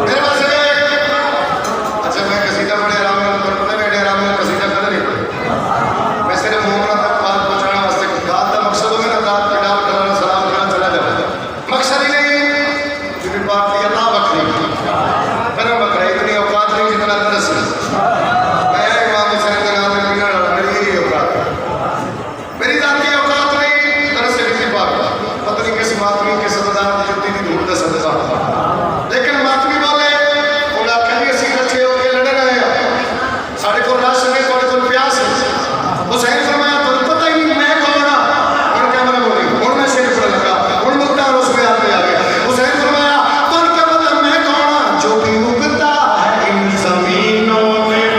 میرے پاس ہے۔ اچھا، میں قصیدہ بڑے آرام نال پڑھ، پتہ میں ایڈے آرام نال قصیدہ کدے نہیں پڑھیا۔ میں صرف مومناں تک بات پہنچانے واسطے، داد دا مقصد ہووے نا، داد پنڈال کھڑا نہ سلام کھڑا چلا جاوے۔ مقصد ہی نہیں، بی بی پاک دی عطا وکھری، کرم وکھرا، اتنی اوقات نہیں جتنا درس۔ میں امام حسین دے نال ملݨ والا، میری یہی اوقات ہے۔ میری ذاتی اوقات نہیں، درس بی بی پاک۔ پتہ نہیں کس ماتمی، کس زبردار دی جتی دی دھوڑ دا صدقہ۔ لیکن ماتمی بولے، انہاں آکھیا، جی، اسی کٹھے ہو کے لڑن آئے ہاں۔ ساݙے کول راشن ہے، تہاݙے کول پیاس ہے۔ حسین فرمایا، تہاکوں پتہ ہی نہیں میں کون ہاں۔ ہݨ کیمرہ بولی، ہݨ میں شعر پڑھݨ لڳا، ہݨ ملتان اس میں آپ میں آ گیا۔ حسین فرمایا، تہاکوں کیا پتہ میں کون ہاں؟ جو بھی اگتا ہے ان زمینوں میں،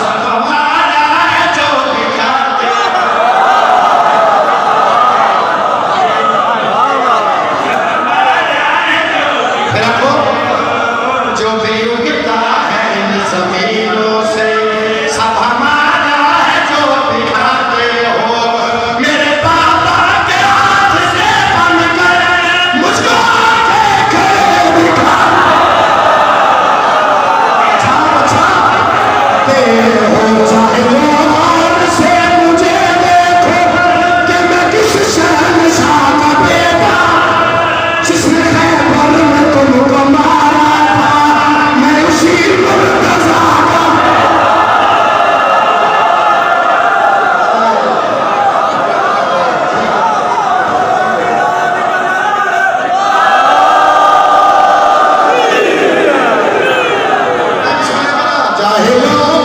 سب ہمارا ہے جو بھی کھاتے۔ پھر آکھو، جو بھی اگتا ہے ان زمینوں سے، سب ہمارا ہے جو بھی کھاتے ہو۔ میرے بابا کے ہاتھ سے بن کر مجھ کو آنکھیں کھڑے دکھا۔ اچھا، اچھا۔ تے ہو چاہے لوگ آنکھ سے مجھے دیکھو کہ میں کس شہنشاہ کا بیٹا، جس نے خیبر میں تم کو مارا تھا، میں اسی مرتضیٰ کا۔ چاہے لوگ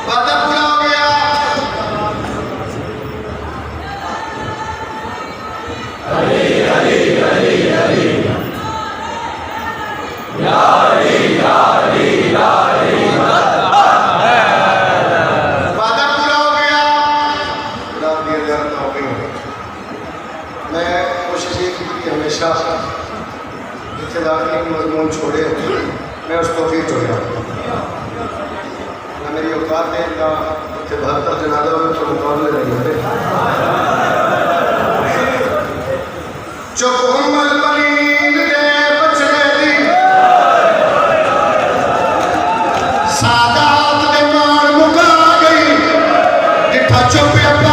وعدہ پورا ہو گیا۔ وعدہ پورا ہو گیا۔ رات دی اذان نہ ہو گئی۔ میں کوشش یہ کی کہ ہمیشہ جتھے دا آخری مضمون چھوڑے، میں اس توفیق چھوڑیا۔ نہ میری اوقات ہے، نہ اتھے بہتر جنازہ ہوئے تو مقابلے نہیں ہوتے۔ چپ ام البنین دے بچڑے دی، سادات دے ماݨ مکا ڳئی۔ ݙٹھا چپ ابا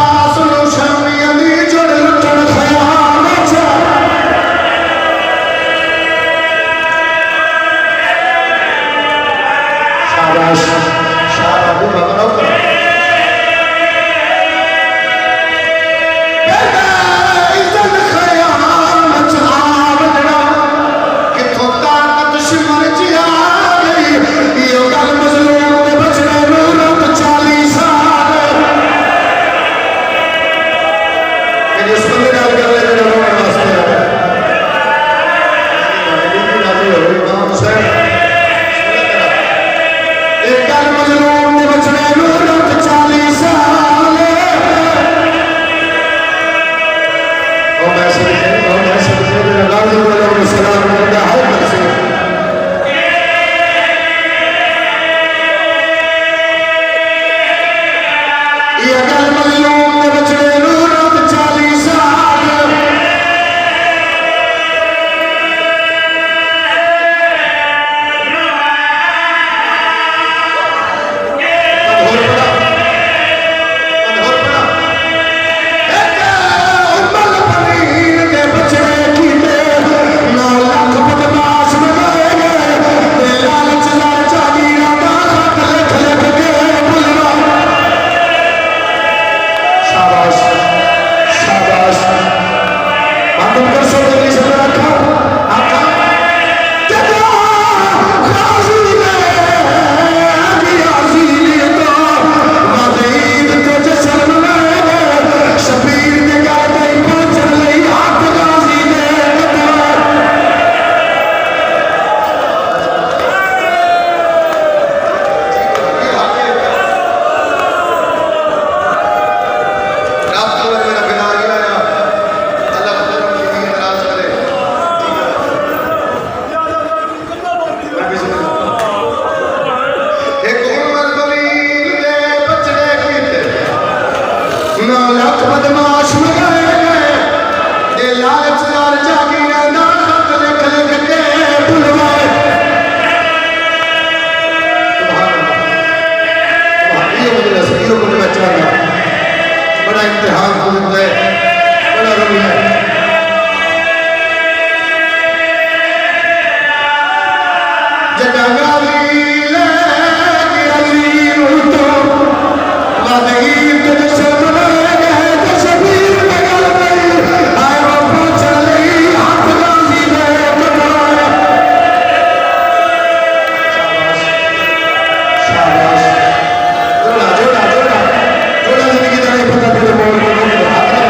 لکھ بدمعاش منگائے ڳئے، تے لالچدار جاگیراں دا خط لکھ لکھ کے بھلوائے۔ سبحان اللہ۔ سبحان اللہ۔ ایہو مجلس، ایہو کجھ بچہ دا بڑا امتحان گزردا ہے، بڑا رویا ہے۔ جݙاں غازی لے کے علی نوں توں، ودھ عید دشمن ڳئے تے شبیر تے ڳل پئی، ہائے او پوچھݨ لئی ہتھ غازی دے کٹوائے۔ شاباش، شاباش۔ جوڑا، جوڑا، جوڑا۔ جوڑا زندگی دا نہیں پتہ تیرے بول کے ہتھ نہ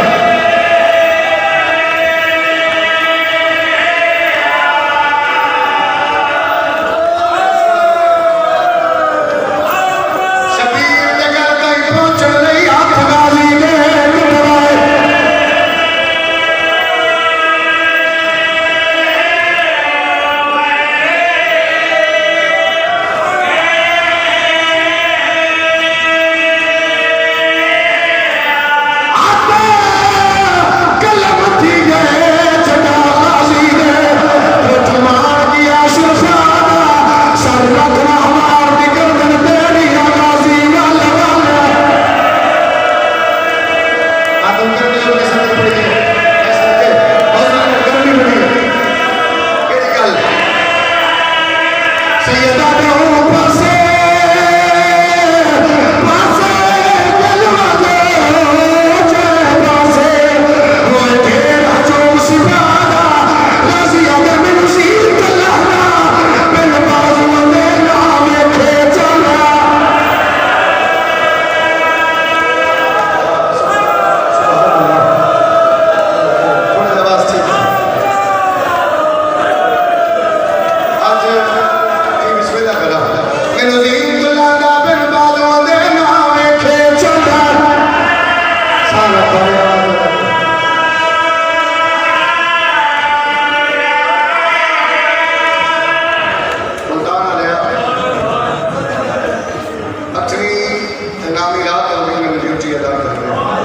شبیر دے گھر تائیں پہنچݨ لئی ہتھ غازی دے کٹوائے۔ آتا قلم تھی ڳئے جݙاں غازی دے، پتھ مار ڳیا شہزادہ، سر رکھ ماہوار دی گردن تیݙی آ غازی ول ول۔ آدم کر دے، کیسے پڑھ کے، کیسے پڑھ کے، بہت سارے گرمی بڑی ہے۔ کیڑی ڳل؟ سیدہ دے اوں پاسے، پاسے دل ودے، جے پاسے ہوئے ڈھیر ہجوم سپاہ دا، غازیاں دے مینوں زیت لہدا، بن بازو دے نہ ویکھے چلا۔ سبحان اللہ۔ تھوڑا جہا آواز ٹھیک ہے۔ اڄ جی بسم اللہ کراں۔ مینوں زیت لہدا بن بازو دے نہ ویکھے چلا۔ سارا بھریا۔ ملتان آلیا۔ اٹھویں تے نامی رات ہو گئی، میں ڈیوٹی ادا کر رہا۔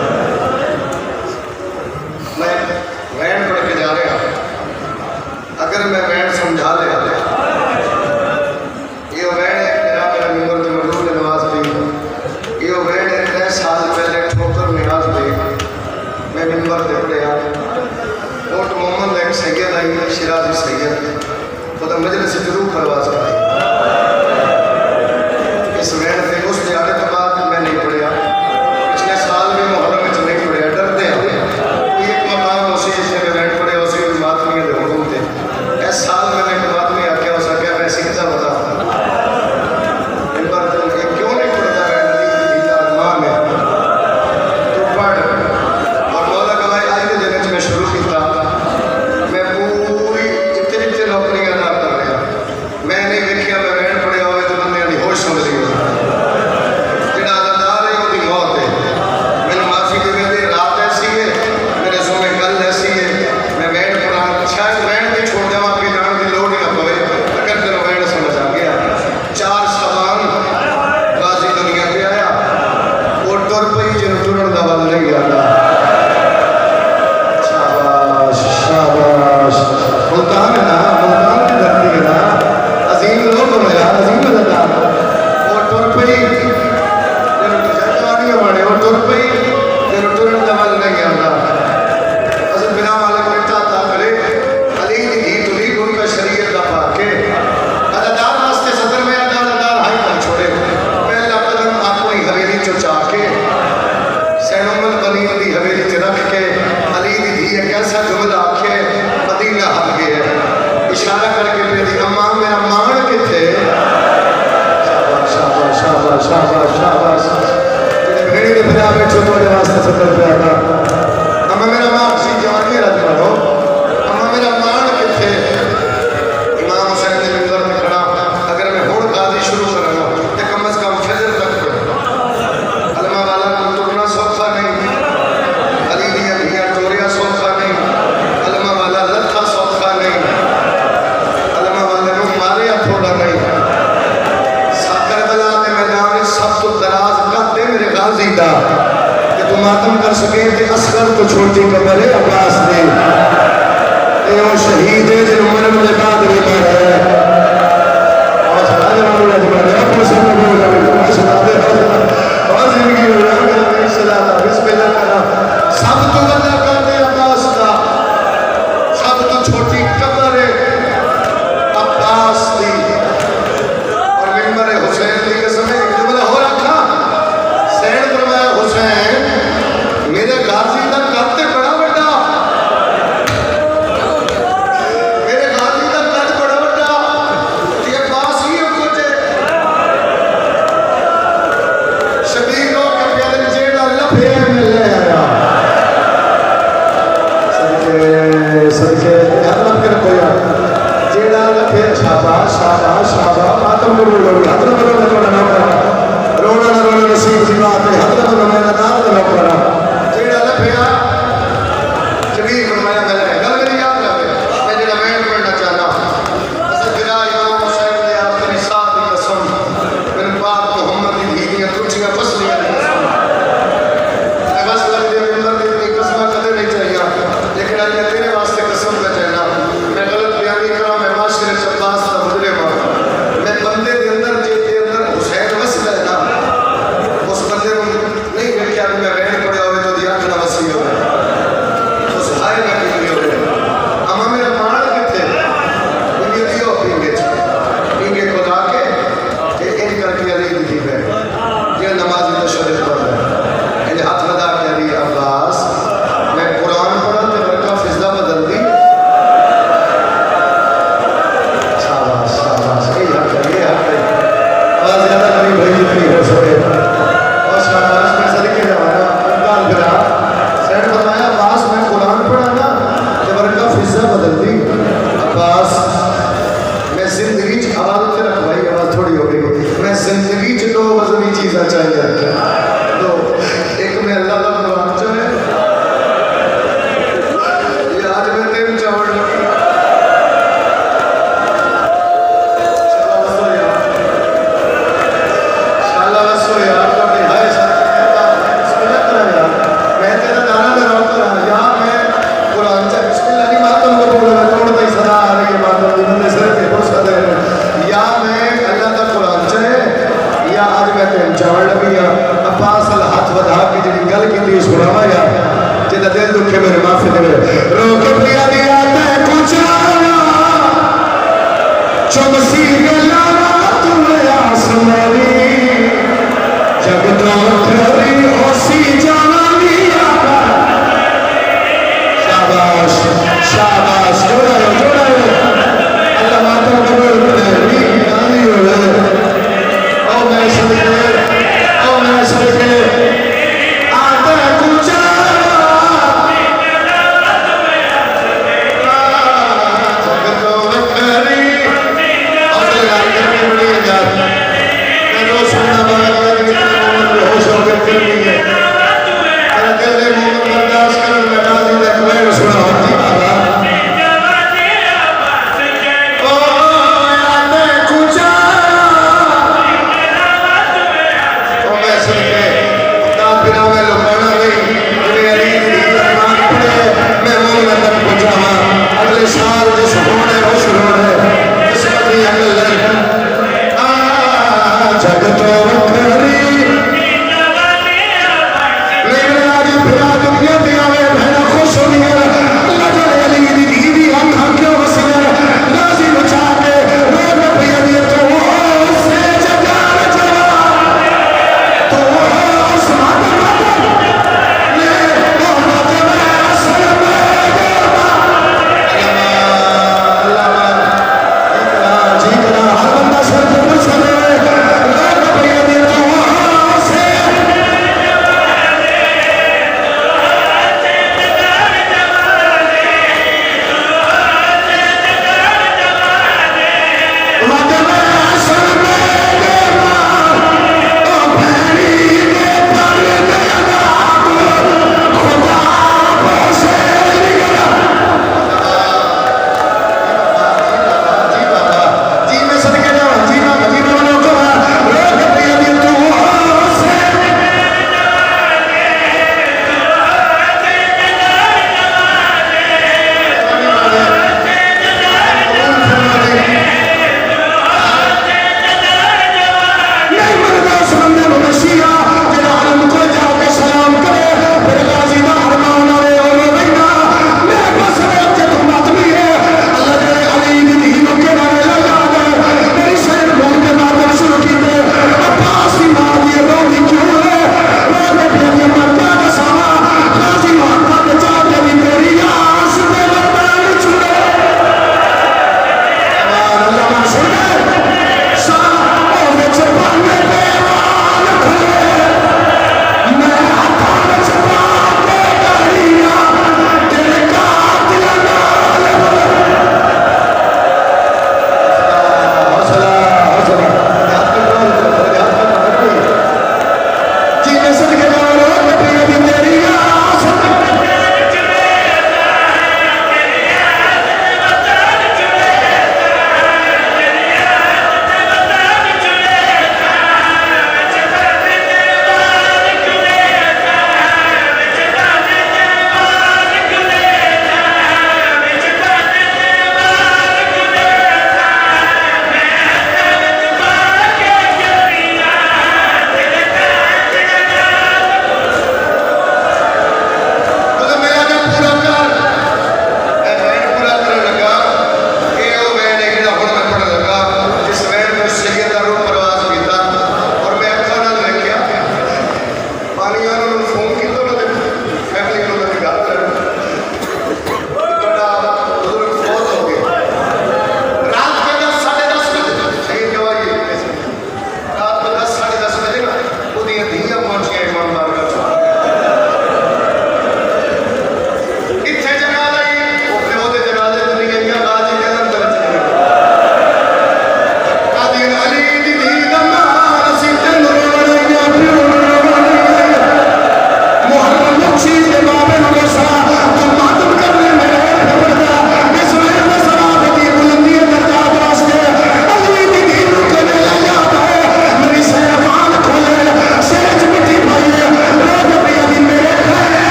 میں وین پڑھ کے جا رہا۔ اگر میں وین سمجھا لیا، یہ وین ہے، میرا، میرا ممبر تے موجود ہے نواز بھائی۔ یہ وین ہے، ترے سال پہلے ٹھوکر نیاز بھائی میں ممبر تے پڑھیا۔ کوٹ محمد دا ایک سید آئی، شیرازی سید۔ خدا مجلس وچ روح پرواز کرے۔ اس وین تے اس دیہاڑے توں بعد میں نہیں پڑھیا۔ پچھلے سال بھی محرم وچ نہیں پڑھیا، ڈردے ہاں۔ کوئی ایک مقام ہوسی جس نے میں وین پڑھیا ہوسی، کوئی ماتمیاں دے حکم تے۔ اس سال میں نے ایک ماتمی آکھیا، اس آکھیا، میں سکھدا پتاں۔ ممبر تے، اے کیوں نہیں پڑھدا؟ میں نبی دی دھی دا ارمان ہے۔ تو پڑھ۔ اور مولا گواہی، اج دے دن وچ میں شروع کیتا۔ میں پوری اتنے اتنے نوکریاں نہ کر رہا۔ میں نہیں تے اصغر توں چھوٹی قبر ہے عباس دی۔ تے او شہید ہے جنوں مرݨ دے بعد وی ماریا ہے۔ اور سارے ماملے دی بات ہے، اپنے سب کو بول رہے ہیں، ماشاءاللہ، اور زندگی میں رہا کرے، انشاءاللہ، بسم اللہ کرا۔ سب توں وݙا قد ہے عباس دا، سب توں چھوٹی قبر ہے عباس دی۔ اور ممبر حسین دی قسم ہے، ایک جملہ ہور آکھاں۔ سین فرمایا، حسین، میرے غازی دا قد تے بڑا وݙا، میرے غازی دا قد بڑا وݙا، تے عباس ہی کجھ ہے۔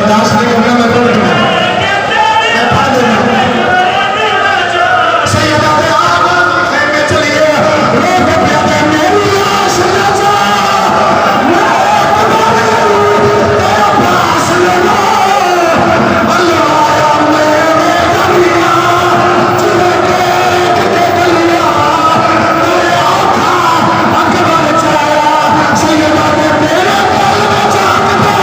لاش دے کمرے میں پڑھ دوں۔ میں پڑھ دوں۔ سیدہ دے آ خیمے چلیے، رو کے پیا دے میری لاش نہ جا۔ میں تمہارے تیرا پاس لینا۔ الوایا میرے دریا، جلے دیکھ کے گلیا، تیرے آقا اکبر چایا، سیدہ دے میرے دل وچ اکبر۔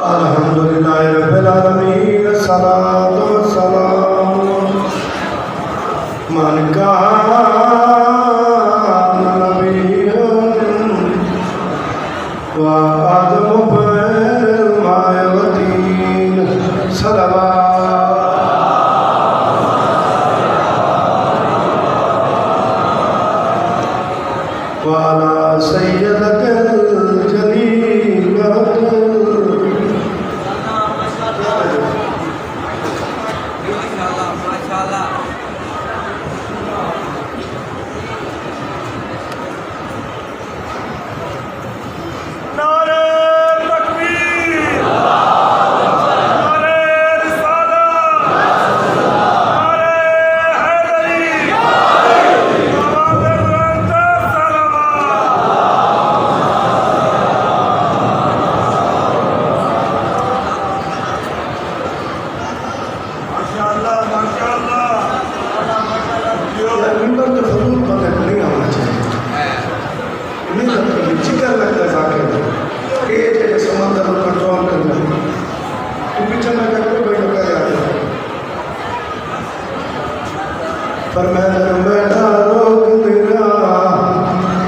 الحمد لله رب العالمين، الصلاة والسلام من كان نبيا وآدم بين الماء والطين. صلوات. وعلى سيدة الجليلة. نعرہ تکبیر، نعرہ رسالت، نعرہ حیدری، آواز بلند، صلوات۔ ماشاءاللہ، ماشاءاللہ۔ یار، ممبر تے فضول بندے کوں نہیں آوݨا چاہیے۔ محنت کری، چکر لڳدا ذاکر۔ اے جیڑھے سمندر کوں کنٹرول کرݨ، توں پچھے نہ کر، کوئی بھائی نہ کر یار۔ فرمائے، میݙا روک میرا،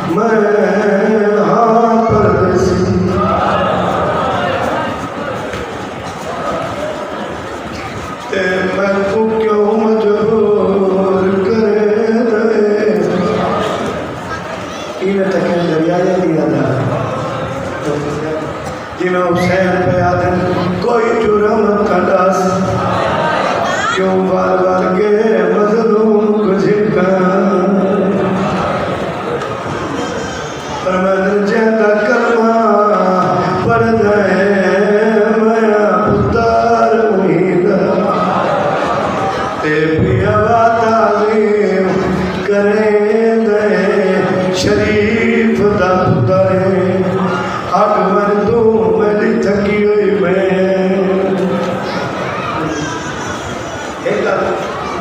میں ہاں پردیسی۔ تے میکوں کیوں مجبور کریندے؟ ایویں تکیں دریائے دی ادا۔ جیویں حسین پئے آہدن، کوئی جرم تاں ݙس، کیوں وار وار کے مظلوم کوں جھکاں؟ فرمائے، جیندا کلمہ پڑھدا ہے میاں پتر اوہی دا، تے پیا وا تعظیم کریندا ہے شریف دا پتر ہے۔ ہٹ ونڄ توں میݙی تھکی ہوئی میں۔ ہک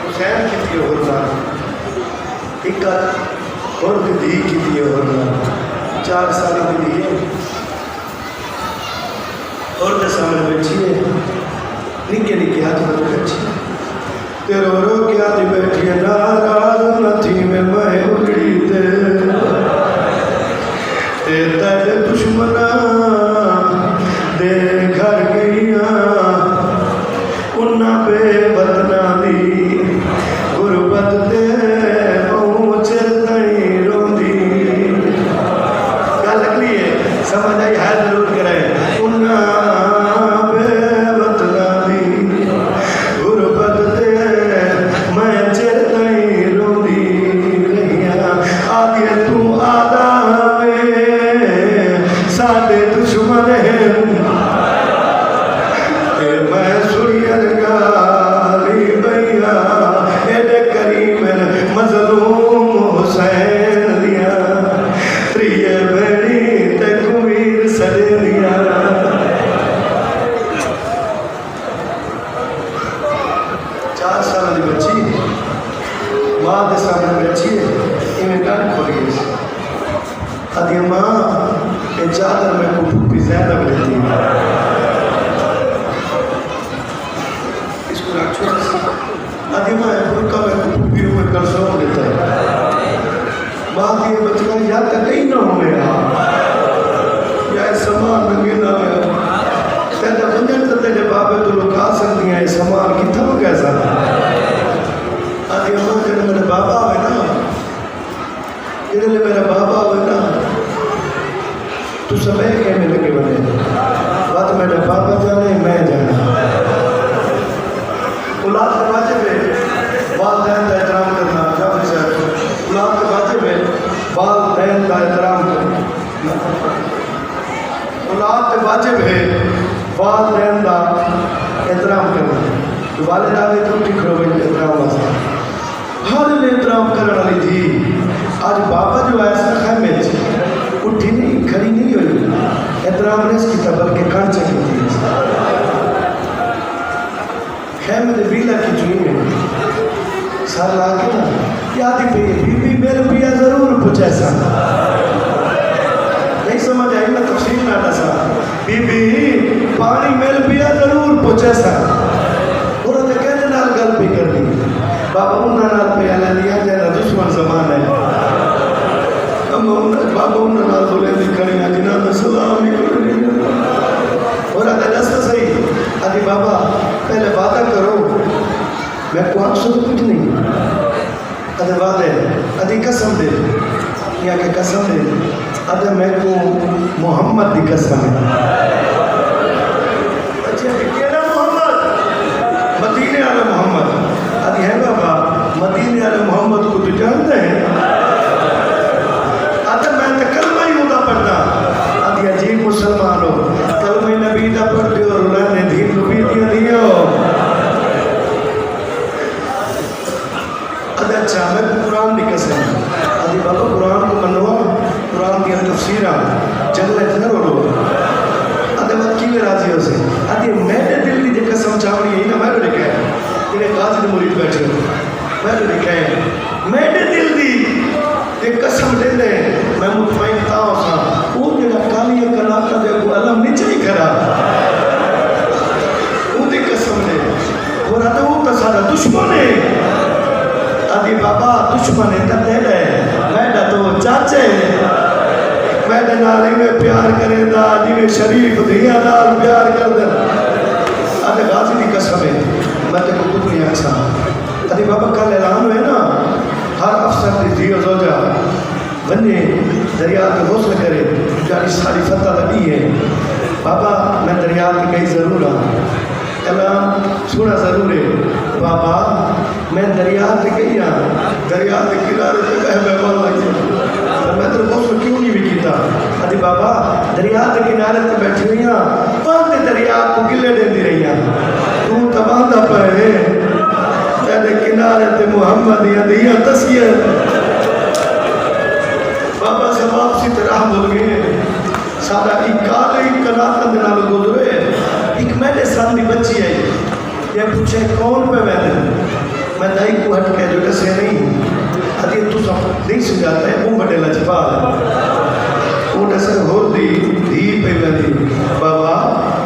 حسین کیتی ہے، ہور ہک ہور دی دھی کیتی ہے، ہور چار سال دی دھی ہے، ہور دے سامݨے بیٹھی ہے، نکے نکے ہتھ بݨ بیٹھی ہے۔ تے رو رو کے آہدی بیٹھی ہے، ناراض نہ تھیویں میں اجڑی تے، تے تیݙے دشمناں دے گھر ڳئی آں۔ انہاں بے وطناں دی غربت تے ٻہوں چر تئیں روندی۔ ڳالھ اڳلی ہے، سمجھ آئی ہے ضرور کرائے۔ انہاں بے وطناں دی غربت تے میں چر تئیں روندی۔ آدھی اماں، اے چادر میکوں پھوپھی زینب ݙتی۔ اس کو رکھ چھوڑ۔ آدھی اماں، اے برقع میکوں پھوپھی ام کلثوم ݙتا۔ ماں آدھی اے بچڑا یا تاں کہیں نہ ہووے ہا، یا اے سامان ننگے نہ ہویا۔ تیݙا ونڄݨ تاں تیݙے بابے توں لکا سڳدی ہاں، اے سامان کتھاں منگیساں؟ آدھی اماں، جݙاں میݙا بابا آوے نا، جیڑھے ویلے میݙا بابا ہووے نا، تساں ٻئے خیمے لڳے ونڄے۔ وت میݙا بابا ڄاݨے، میں ڄاݨاں۔ اولاد تے واجب ہے والدین دا احترام کرݨا۔ جعفری صاحب، اولاد تے واجب ہے والدین دا احترام کرݨا۔ اولاد تے واجب ہے والدین دا احترام کرݨا۔ والد آوے تاں اٹھی کھڑووے احترام واسطے۔ ہر ویلے احترام کرݨ والی دھی۔ اڄ بابا جو آیا سی نا خیمے اچ، اٹھی نہیں، کھڑی نہیں ہوئی، احترام نہیں کیتا، بلکہ کݨ چکی تھی۔ خیمے دے ویلا کی چوئی میں سر لا کے نا، کیا دی پئی ہے، بی بی مل پیا ضرور پچیساں۔ نہیں سمجھ آئی، میں تفصیل نہ ݙساں۔ بی بی پاݨی مل پیا ضرور پچیساں۔ انہاں تے کہندے نال ڳل پئی کرݨی۔ بابا انہاں نال پیا لیندی ہے جنہاں دشمن زمانہ ہے۔ اما انہاں، بابا انہاں نال بولیندی کھڑی ہے جنہاں دا سلام ہی کوئی نہیں۔ اور آدھا ݙس تاں صحیح۔ آدھی بابا پہلے وعدہ کرو، میکوں آکھسو تاں کجھ نہیں۔ آدھے وعدے، آدھی قسم ݙے۔ ایں آکھے قسم ݙے۔ آدھے میکوں محمد دی قسم ہے۔ اچھا، کیڑھا محمد؟ مدینے والا محمد۔ آدھی ہے بابا، مدینے والے محمد کوں توں ڄاݨدے ہیں؟ آدھے میں تاں کلمہ ہی اوندا پڑھداں۔ آدھی عجیب مسلمان ہو، کلمہ نبی دا پڑھدے ہو، رلاندے دھی نبی دیاں دھیاں ہو۔ آدھے اچھا، میکوں قرآن دی قسم ہے۔ آدھی بابا قرآن کوں منو، قرآن دیاں تفسیراں، جنت اچ نہ رولو۔ آدھے وت کیویں راضی ہوسے؟ آدھی میݙے دل دی جے قسم چاوݨی ہے نا، میں ݙیکھے جیڑھے قاضی دے مرید بیٹھے ہو، میں ݙیکھے میݙے دل دی جے قسم ݙیندے، میں مطمئن تاں ہوساں۔ او جیڑھا کالیاں کناکاں دے اڳوں علم نہیں چائی کھڑا، اوندی قسم ݙے۔ اور آدھے، او تاں ساݙا دشمن ہے۔ آدھی بابا، دشمن ہے تاں تیݙا ہے، میݙا تاں او چاچا ہے۔ میݙے نال ایویں پیار کریندا جیویں شریف دھیاں نال پیار کریندے۔ آدھے غازی دی قسم ہے، میں تیکوں کجھ نہیں آکھساں۔ آدھی بابا، کل اعلان ہوئے نا، ہر افسر دی دھی و زوجہ ونڄے دریا تے غسل کرے، جو اڄ ساݙی فتح دا ݙینہہ ہے۔ بابا، میں دریا تے ڳئی ضرور ہاں، اعلان سݨا ضرور ہے۔ بابا، میں دریا تے ڳئی ہاں، دریا دے کنارے تے ٻہہ ٻہہ ول آئی ہاں، پر میں تیݙے غسل کیوں نہیں وی کیتا؟ آدھی بابا، دریا دے کنارے تے ٻیٹھی ہوئی ہاں، وہندے دریا کوں گلے ݙیندی رہی ہاں، توں تاں وہندا پئے ہیں، تیݙے کنارے تے محمد دیاں دھیاں تسیاں۔ بابا صاحب واپسی تے راہ بھل ڳئے۔ ساݙا ایں کالے کناکاں دے نال گزرے، ہک میݙے سن دی بچی آئی۔ میں پچھے، کون پئے ویندے؟ میں دائی کوں ہٹ کے جو ݙسے نہیں۔ آدھی تساں نہیں سنڄاتا، اے ٻہوں وݙے لجپال ہے۔ او ݙسے ہور دی دھی پئی ویندی۔ بابا،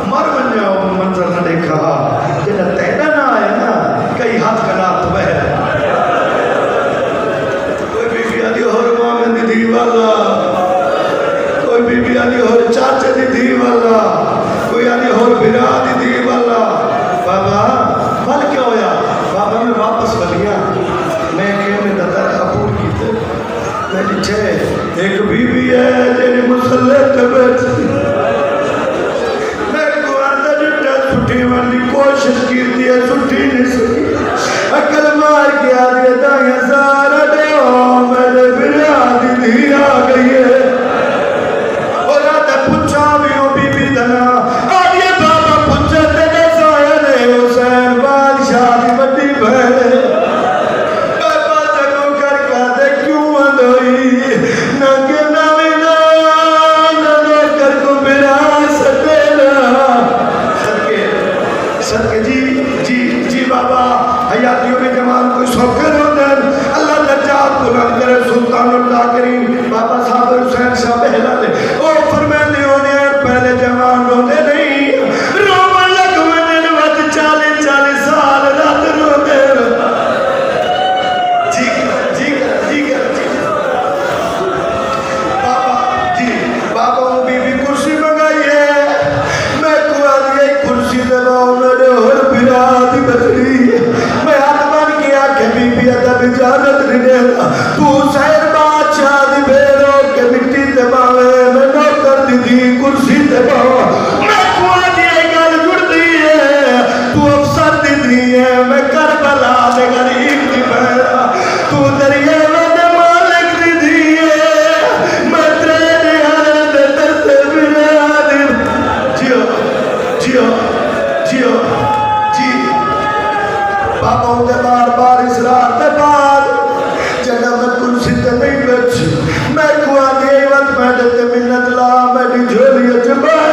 مر ونڄاں، او منظر نہ ݙیکھاں ہا۔ جݙاں تیݙا ناں آیا نا، کئی ہتھ کنات ٻہہ۔ کوئی بی بی آدھی ہور مامے دی دھی والا، کوئی بی بی آدھی ہور چاچے دی دھی والا، کوئی آدھی ہور بھرا دی دھی والا۔ بابا، ول کیا ہویا؟ بابا، میں واپس ولیا، میں خیمے دا در عبور کیتے، میں ݙٹھے ہک بی بی ہے جیڑھی مصلے تے ٻیٹھی۔ میکوں آہدا ݙٹھا، سٹھیوݨ دی کوشش کیتی ہے، سٹھی نہیں سکی۔ عقل مار کے آہدی ہے، دائیاں سارا ݙیو، میݙے بھرا دی دھی آ ڳئی ہے۔ او آہدا پچھاں وی او بی بی دا ناں۔ آہدی ہے، بابا پچھے تے ݙسایا نے، حسین بادشاہ دی وݙی بھیݨ ہے۔ بابا جڳوں کر کے آہدے، کیوں اندوئی؟ نہ کہ نہ وی نہ، نہ نوکر کوں بھرا سٹے نا۔ صدقے، صدقے جی، جی، جی بابا، صاحب حسین شاہ بہلا دے، او فرمیندے ہوندے ہن، پہلے جوان روندے نہیں، روون لگ ویندے نے، ودھ چالی چالی سال رات روندے۔ جی کر، جی کر، جی کر، جی کر۔ بابا، جی، بابا، اوں بی بی کرسی منگائی ہے۔ میکوں آہدی ہے، کرسی تے ٻہو، میݙے ہور بھرا دی ٻچڑی۔ میں ہتھ بن کے آکھیا، بی بی، ادب اجازت نہیں ݙیندا۔ توں حسین بادشاہ دی بھیݨ ہو کے مٹی تے ٻہویں، میں نوکر دی دھی کرسی تے ٻہواں۔ میکوں آہدی ہے، ڳالھ جڑدی ہے، توں افسر دی دھی ہے، میں کربلا دے غریب دی بھیݨ ہاں۔ توں دریاواں دے مالک دی دھی ہے، میں تریہہ ݙیہاڑیاں دے ترسے بھرا دی۔ جیو، جیو، جیو، جی۔ بابا اوندے بار بار اصرار دے بعد جݙاں میں کرسی تے نہیں ٻیٹھی، میکوں آہدی ہے، وت میݙے تے منت لا، میݙی جھولی اچ ٻہہ۔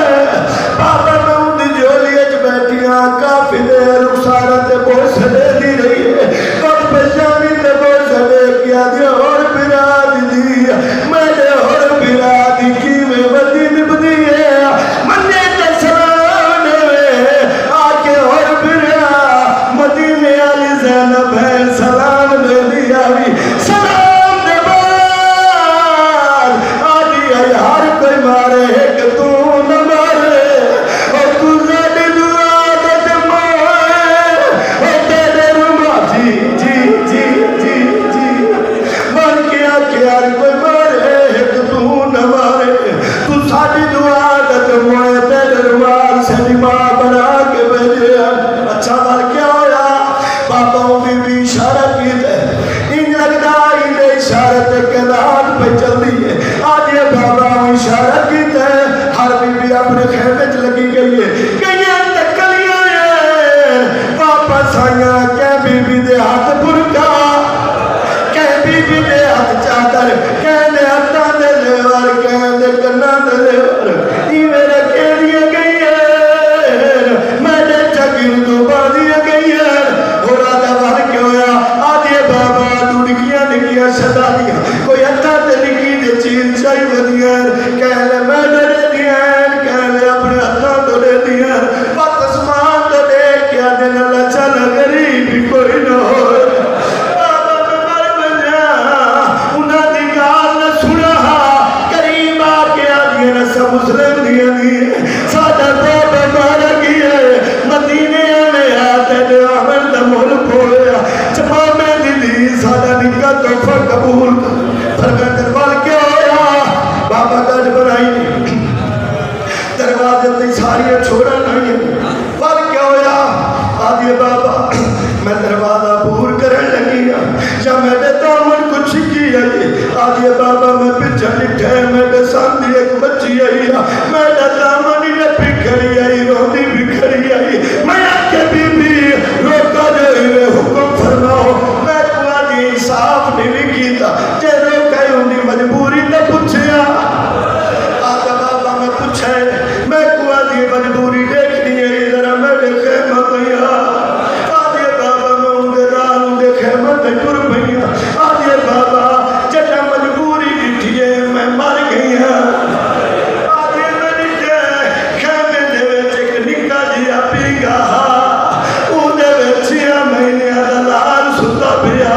بابا میں اوندی جھولی اچ ٻیٹھی ہاں، کافی دیر رخسار تے بوسہ ݙیندی رہی ہے۔ وت پچھانی تے بوسہ ݙے کے آہدی ہے، ہور بھرا دی دھی، میݙے ہور بھرا دی کیویں ودی نبھدی ہے۔ منجے تے سلام ݙیوے، آکھے ہور بھرا، مدینے آلی زینب ہے، سلام ݙیندی آوی۔ سلام دے بعد آہدی ہے، ہر کوئی مارے، ہک توں نہ مارے۔ او توں ساݙی دعا دا تے موئے، او تیݙے رومال، جی، جی، جی، جی، جی۔ بن کے آکھے، ہر کوئی مارے، ہک توں نہ مارے۔ توں ساݙی دعا دا تے موئے، تیݙے رومال ساݙی ماں بݨا کے بھیڄے ہن۔ اچھا، ول کیا ہویا؟ بابا اوں بی بی اشارہ کیتے، انج لڳدا ایندے اشارے تے کائنات پئی چلدی ہے۔ آہدی ہے، بابا اوں اشارہ کیتے، ہر بی بی اپݨے خیمے اچ لڳی ڳئی ہے۔ کئیاں تکلیاں ہیں، واپس آئیاں، کہیں بی بی دے ہتھ برقع، کہیں بی بی دے ہتھ چادر، کہیں دے ہتھاں دے زیور، کہیں دے کناں دے زیور، ایویں رکھیندیاں ڳئیاں، میݙے چاگردوں ٻاہندیاں ڳئیاں۔ ہور آہدا، ول کیا ہویا؟ آہدی ہے، بابا، ݙو نکیاں نکیاں شہزادیاں، کوئی ہتھاں تے نکی جئی چین چائی ودیاں، کہیں لے میݙے ݙیندیاں، کہیں لے اپݨے ہتھاں توں ݙیندیاں۔ وت اسمان توں ݙیکھ کے آہدن، اللہ چالا غریب ہی کوئی نہ ہووے۔ بابا میں مر ونڄاں، انہاں دی ڳالھ نہ سݨاں ہا۔ قریب آ کے آہدیاں، اساں مسلم دیاں نہیں، ساݙا بابا مر ڳیا ہے، مدینے آویں ہا، تیݙے آوݨ دا مل پویا۔ چمامے دی دھی، ساݙا نکا تحفہ قبول کر۔ فرمیندن، ول کیا ہویا؟ بابا ڳڈھ بݨائی، دروازے تے ساریاں چھوڑاں لائیاں۔ ول کیا ہویا؟ آہدی ہے، بابا، میں دروازہ عبور کرݨ لڳی ہاں، یا میݙے دامن کوں چھکی آئی۔ آہدی ہے، بابا، میں پچھاں ݙٹھے، میݙے سامݨے ہک بچی آئی ہے، میݙا دامن ہی نپی کھڑی آئی، روندی بھی کھڑی آئی۔ میں آکھیا، بی بی، روکا جو ایویں حکم فرماؤ۔ میکوں آہدی انصاف نہیں وی کیتا، جے روکا ہی ہوندی مجبوری تے پچھیا۔ آہدا، بابا میں پچھے، میکوں آہدی مجبوری ݙیکھݨی ہے، ذرا میݙے خیمہ تئیں آ۔ آہدی، بابا میں اوندے نال اوندے خیمہ تئیں ٹر پئی ہاں۔ آہدی، بابا جݙاں مجبوری ݙٹھی ہے، میں مر ڳئی ہاں۔ آہدی، میں ݙٹھے خیمے دے وچ ہک نکا جیہا پینگھا ہا، اوندے وچ چھیاں مہینیاں دا لال ستا پیا،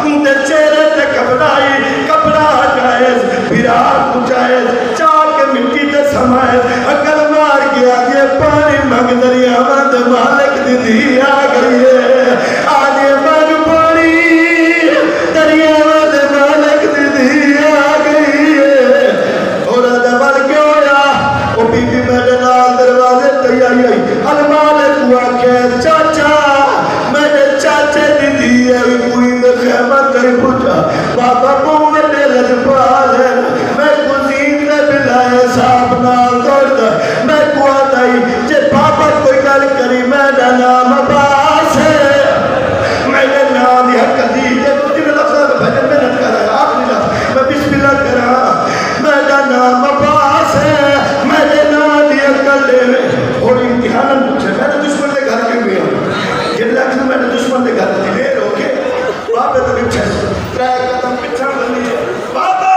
اوندے چہرے تے کپڑا ہی کپڑا ہٹائیس، بھرا کوں چائیس، چا کے مٹی تے سمائیس، اڳل مار کے آہدی ہے، پاݨی منگ، دریاواں دے مالک دی دھی آ ڳئی ہے۔ آہدی ہے، منگ پاݨی، دریاواں دے مالک دی دھی آ ڳئی ہے۔ ہور آہدا، ول کیا ہویا؟ او بی بی میݙے نال دروازے تے آئی آئی۔ المالک کوں آکھے، چاچا، میݙے چاچے دی دھی آئی، کوئی دے خیمہ تئیں پڄا۔ بابا ٻہوں وݙے لجپال ہن، میکوں زین دے بلائے صاحب نال دوڑدا۔ میکوں آہدا ہئی، جے بابا کوئی ڳالھ کری، میݙا نام عباس ہے، میݙے نام دی ہک عزیز ہے۔ توں جنہیں لفظاں دا بھڄن محنت کر رہا، آخری لفظ میں بسم اللہ کراں۔ میݙا نام عباس ہے، میݙے ناں دی عقل ݙیوے۔ ہݨ امتحاناً پچھے، میݙے دشمن دے گھر کیوں ڳیا؟ جݙاں آکھیوں میݙے دشمن دے گھر دی دیر ہو کے بابے توں پچھے، ترے قدم پچھاں ولے، بابا!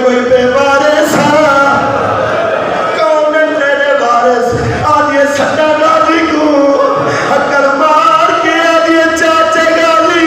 کوئی بے وارث ہا؟ کون ہے تیرے وارث؟ آدھیے سٹا غازی کوں، اکڑ مار کے آدھیے چاچے غازی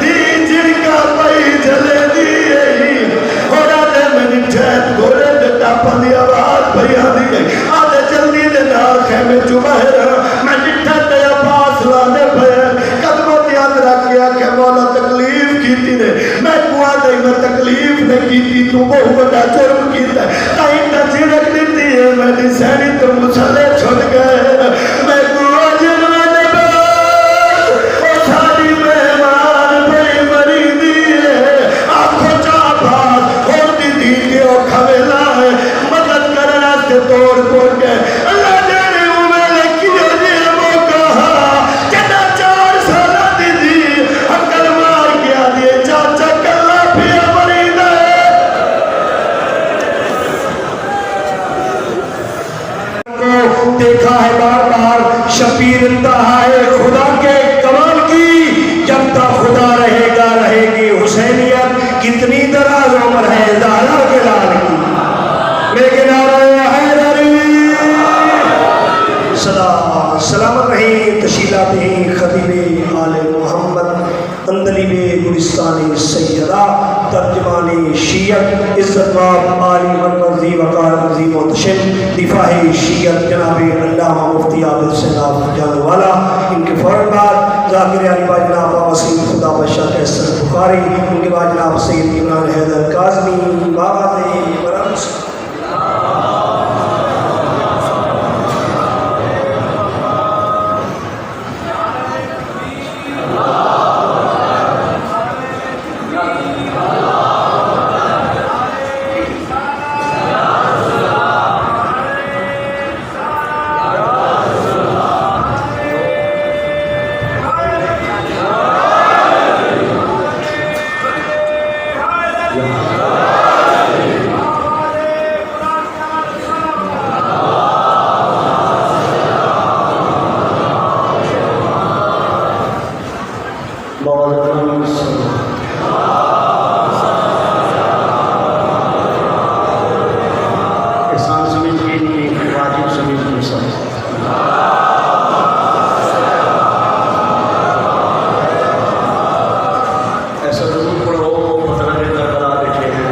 دی جھڑکا پئی جھلیندی اے۔ اور آدھے میں ڈٹھے گھوڑے دے ٹاپاں دی آواز پئی آندی اے۔ آدھے جلدی دے نال خیمے چوں باہر آ، میں ڈٹھا تے عباس لاندے پئے۔ قدماں تے ہتھ رکھ کے آکھیا، مولا تکلیف کیتی نے، میکوں آدھے میں تکلیف نہیں کیتی، توں بہت وڈا جرم کیتا ہے۔ تائیں تاں جھڑک ڈتی ہے، میری سینی تو مسلے چھٹ گئے۔ میکوں اجر میرے بعد، او ساری مہمان بھئی مریندی ہے۔ آکھو چا عباس، ہن دی دھی تے اوکھا ویلا ہے، مدد کرن واسطے توڑ پھوڑ کے اللہ جانے او ویلے کیہو جیہا موقع ہا، جݙاں چار سالاں دی دھی اکڑ مار کے آہدی ہے، چاچا کلھا پیا مریندا ہے۔ کو دیکھا ہے بار بار، شبیر انتہا ہے خدا کے کمال کی، جب تک خدا رہے گا رہے گی حسینیت، کتنی دراز عمر ہے زہرا کے لال کی۔ لیکن نعرہ حیدری سدا سلامت رہیں، تشیلا دیں خطیب آل محمد، عندلیب گلستان سیدہ، ترجمان شیعت، عزت مآب عالی منبر ذی وقار عظیم محتشم، دفاع شیعت جناب علامہ مفتی عابد سیداف جانو والا، ان کے فوراً بعد ذاکر علی با جناب وسیم خدا بخش قیصر بخاری، ان کے بعد جناب سید عمران حیدر کاظمی، بابا برمس۔ احسان سمجھ کے نہیں، واجب سمجھ کے سب۔ ایسا ضرور پڑھو، پتہ لگے کربلا بیٹھے ہیں۔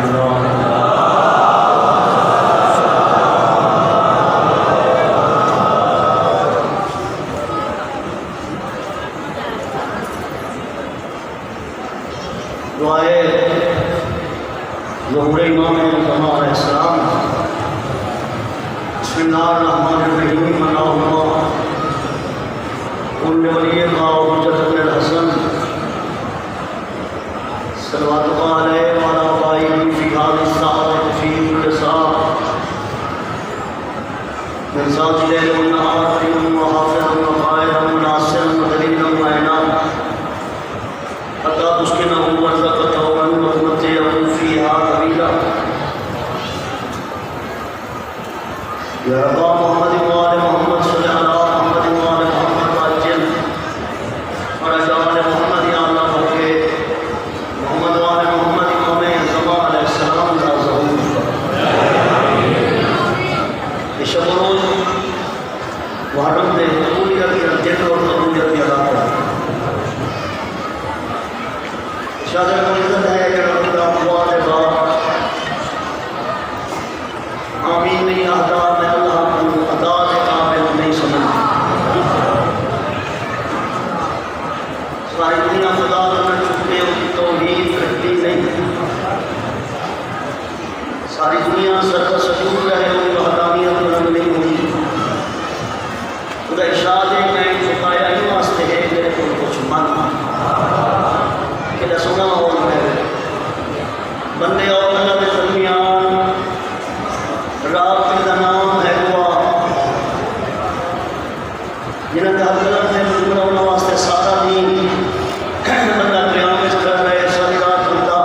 دعائے ظہور امام زمان علیہ السلام۔ بسم اللہ الرحمن الرحیم۔ اللہم کن لولیک حجۃ ابن الحسن صلواتک علیہ وعلی آبائہ فی ہذہ الساعۃ وفی کل ساعۃ، من ساجد الليل والنهار، قائما وحافظا وقائدا وناصرا ودليلا وعينا، حتى تسكنه أرضك طوعا وتمتعه فيها طويلا. يا رب محمد وآل محمد، صل على محمد وآل محمد، عجل فرج آل محمد، یا اللہ، بلکہ محمد وآل محمد امام زمان علیہ السلام دا ظہور۔ اے شب و روز محرم دے قبولیت یا دن اور قبولیت یا رات ہے۔ شاہ جان کو عزت ہے کہ رب دا دعا دے بعد آمین نہیں آہدا، میں اللہ کوں عطا دے قابل نہیں سمجھدا۔ ساری دنیا خدا دا نہ چکے، اوں دی توحید کھٹی نہیں۔ ساری دنیا سجدہ سجود رہے، اوں دی وحدانیت بلند نہیں ہوئی۔ خدا ارشاد ہے، میں جھکایا ایں واسطے ہے، میرے کول کچھ منگ۔ کیݙا سوہݨا ماحول ہے۔ بندے اور اللہ دے درمیان رابطے دا نام ہے دعا۔ جنہاں دے ہر قدم تے جملہ انہاں واسطے سارا دین۔ بندہ قیام وچ کھڑا رہے، ساری رات بندہ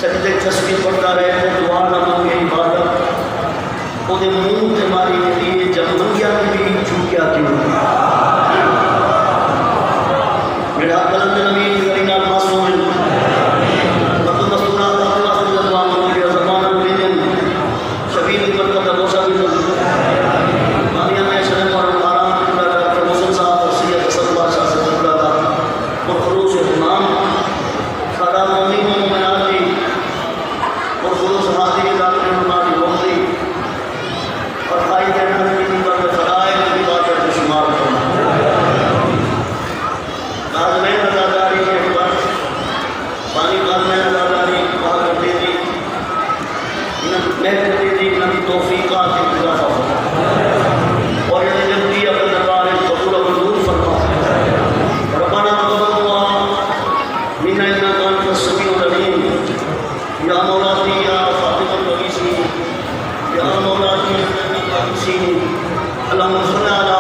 سجدے تسبیح پڑھدا رہے تے دعا نہ منگے عبادت۔ اوندے منہ تے ماری ویندی ہے، جب منگیا کیوں نہیں، جھکیا کیوں نہیں۔ جیڑھا قلم دے نبی دی گلی نال مس ہوون، مطلب مستورات اپݨے واسطے اللهم صل على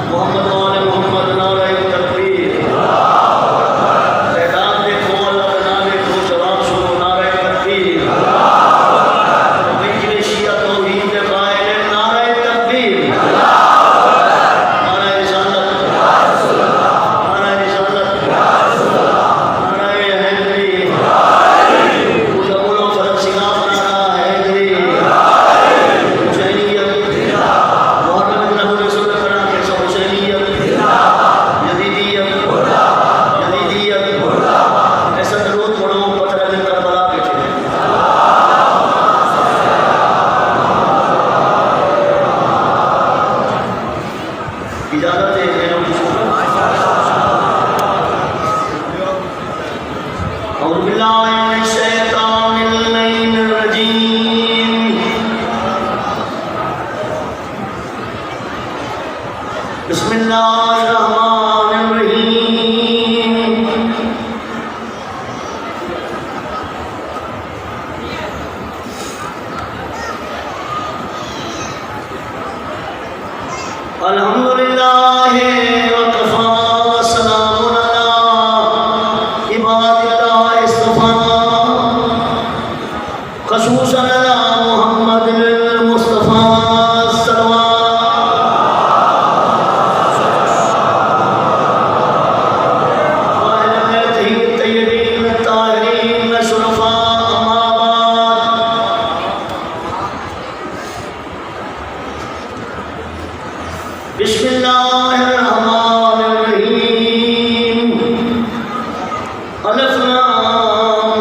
محمد وآل محمد، نعرہ تکبیر۔ تعداد ݙیکھو، اللہ دا ناں ݙیکھو، جواب سݨو، نعرہ تکبیر۔ بھئی جیڑھے شیعہ توحید دے قائل ہن، نعرہ تکبیر۔ نعرہ رسالت، نعرہ رسالت، نعرہ حیدری۔ بولو، بولو، فرق سنگا، نعرہ حیدری۔ حسینیت، محرم ابن ابو رسول کرا کے سو حسینیت، یزیدیت، یزیدیت۔ ایسا درود پڑھو، پتہ لگے کربلا بیٹھے۔ اجازت ہے، میرے اعوذ باللہ من الشیطان اللعین الرجیم۔ بسم اللہ الرحمن الرحیم۔ الحمد للہ وکفی وسلام علی عبادہ اصطفی، خصوصاً علی محمد المصطفی صلوات، وعلی آلہ الطیبین الطاہرین الشرفاء، اما بعد۔ بسم اللہ الرحمن الرحیم۔ الف لام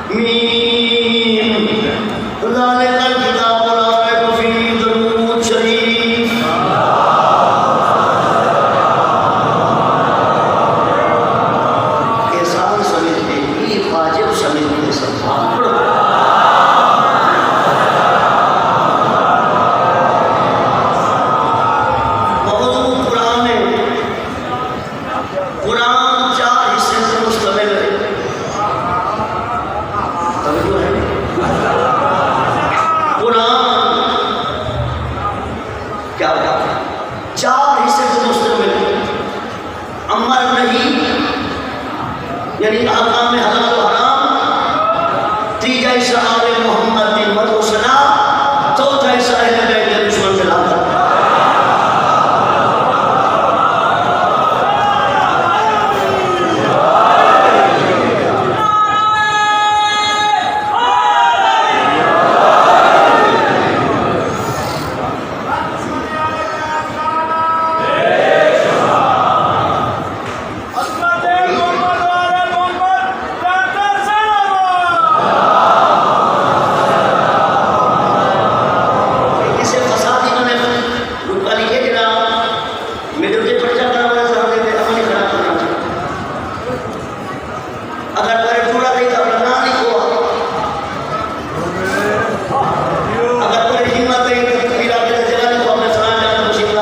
میم۔ ذالک الکتاب لا ریب فیہ۔ درود شریف۔ احسان سمجھ کے، یہ واجب سمجھ کے سب پڑھو۔ موضوع قرآن ہے۔ قرآن چار حصے تے مشتمل ہے۔ توجہ ہے؟ قرآن کیا ہے؟ چار حصے تے مشتمل ہے۔ امر نہی، یعنی احکام حلال و حرام، تیجا حصہ آل محمد دی مدح و ثنا، چوتھا حصہ اہل بیت دے دشمن تے لعنت۔ کسے فسادی بندے کوں رکا لکھے جڑا میݙے اتے پرچہ کرݨ والے صاحب دے تے عمل ہی خراب کرݨا چاہیے۔ اگر تیرے جوڑا کہیں تو اپنا نام لکھو۔ اگر تیرے ہمت کہیں تو علاقے کا جگہ لکھو، اپنے فلاں جگہ کا مشکل۔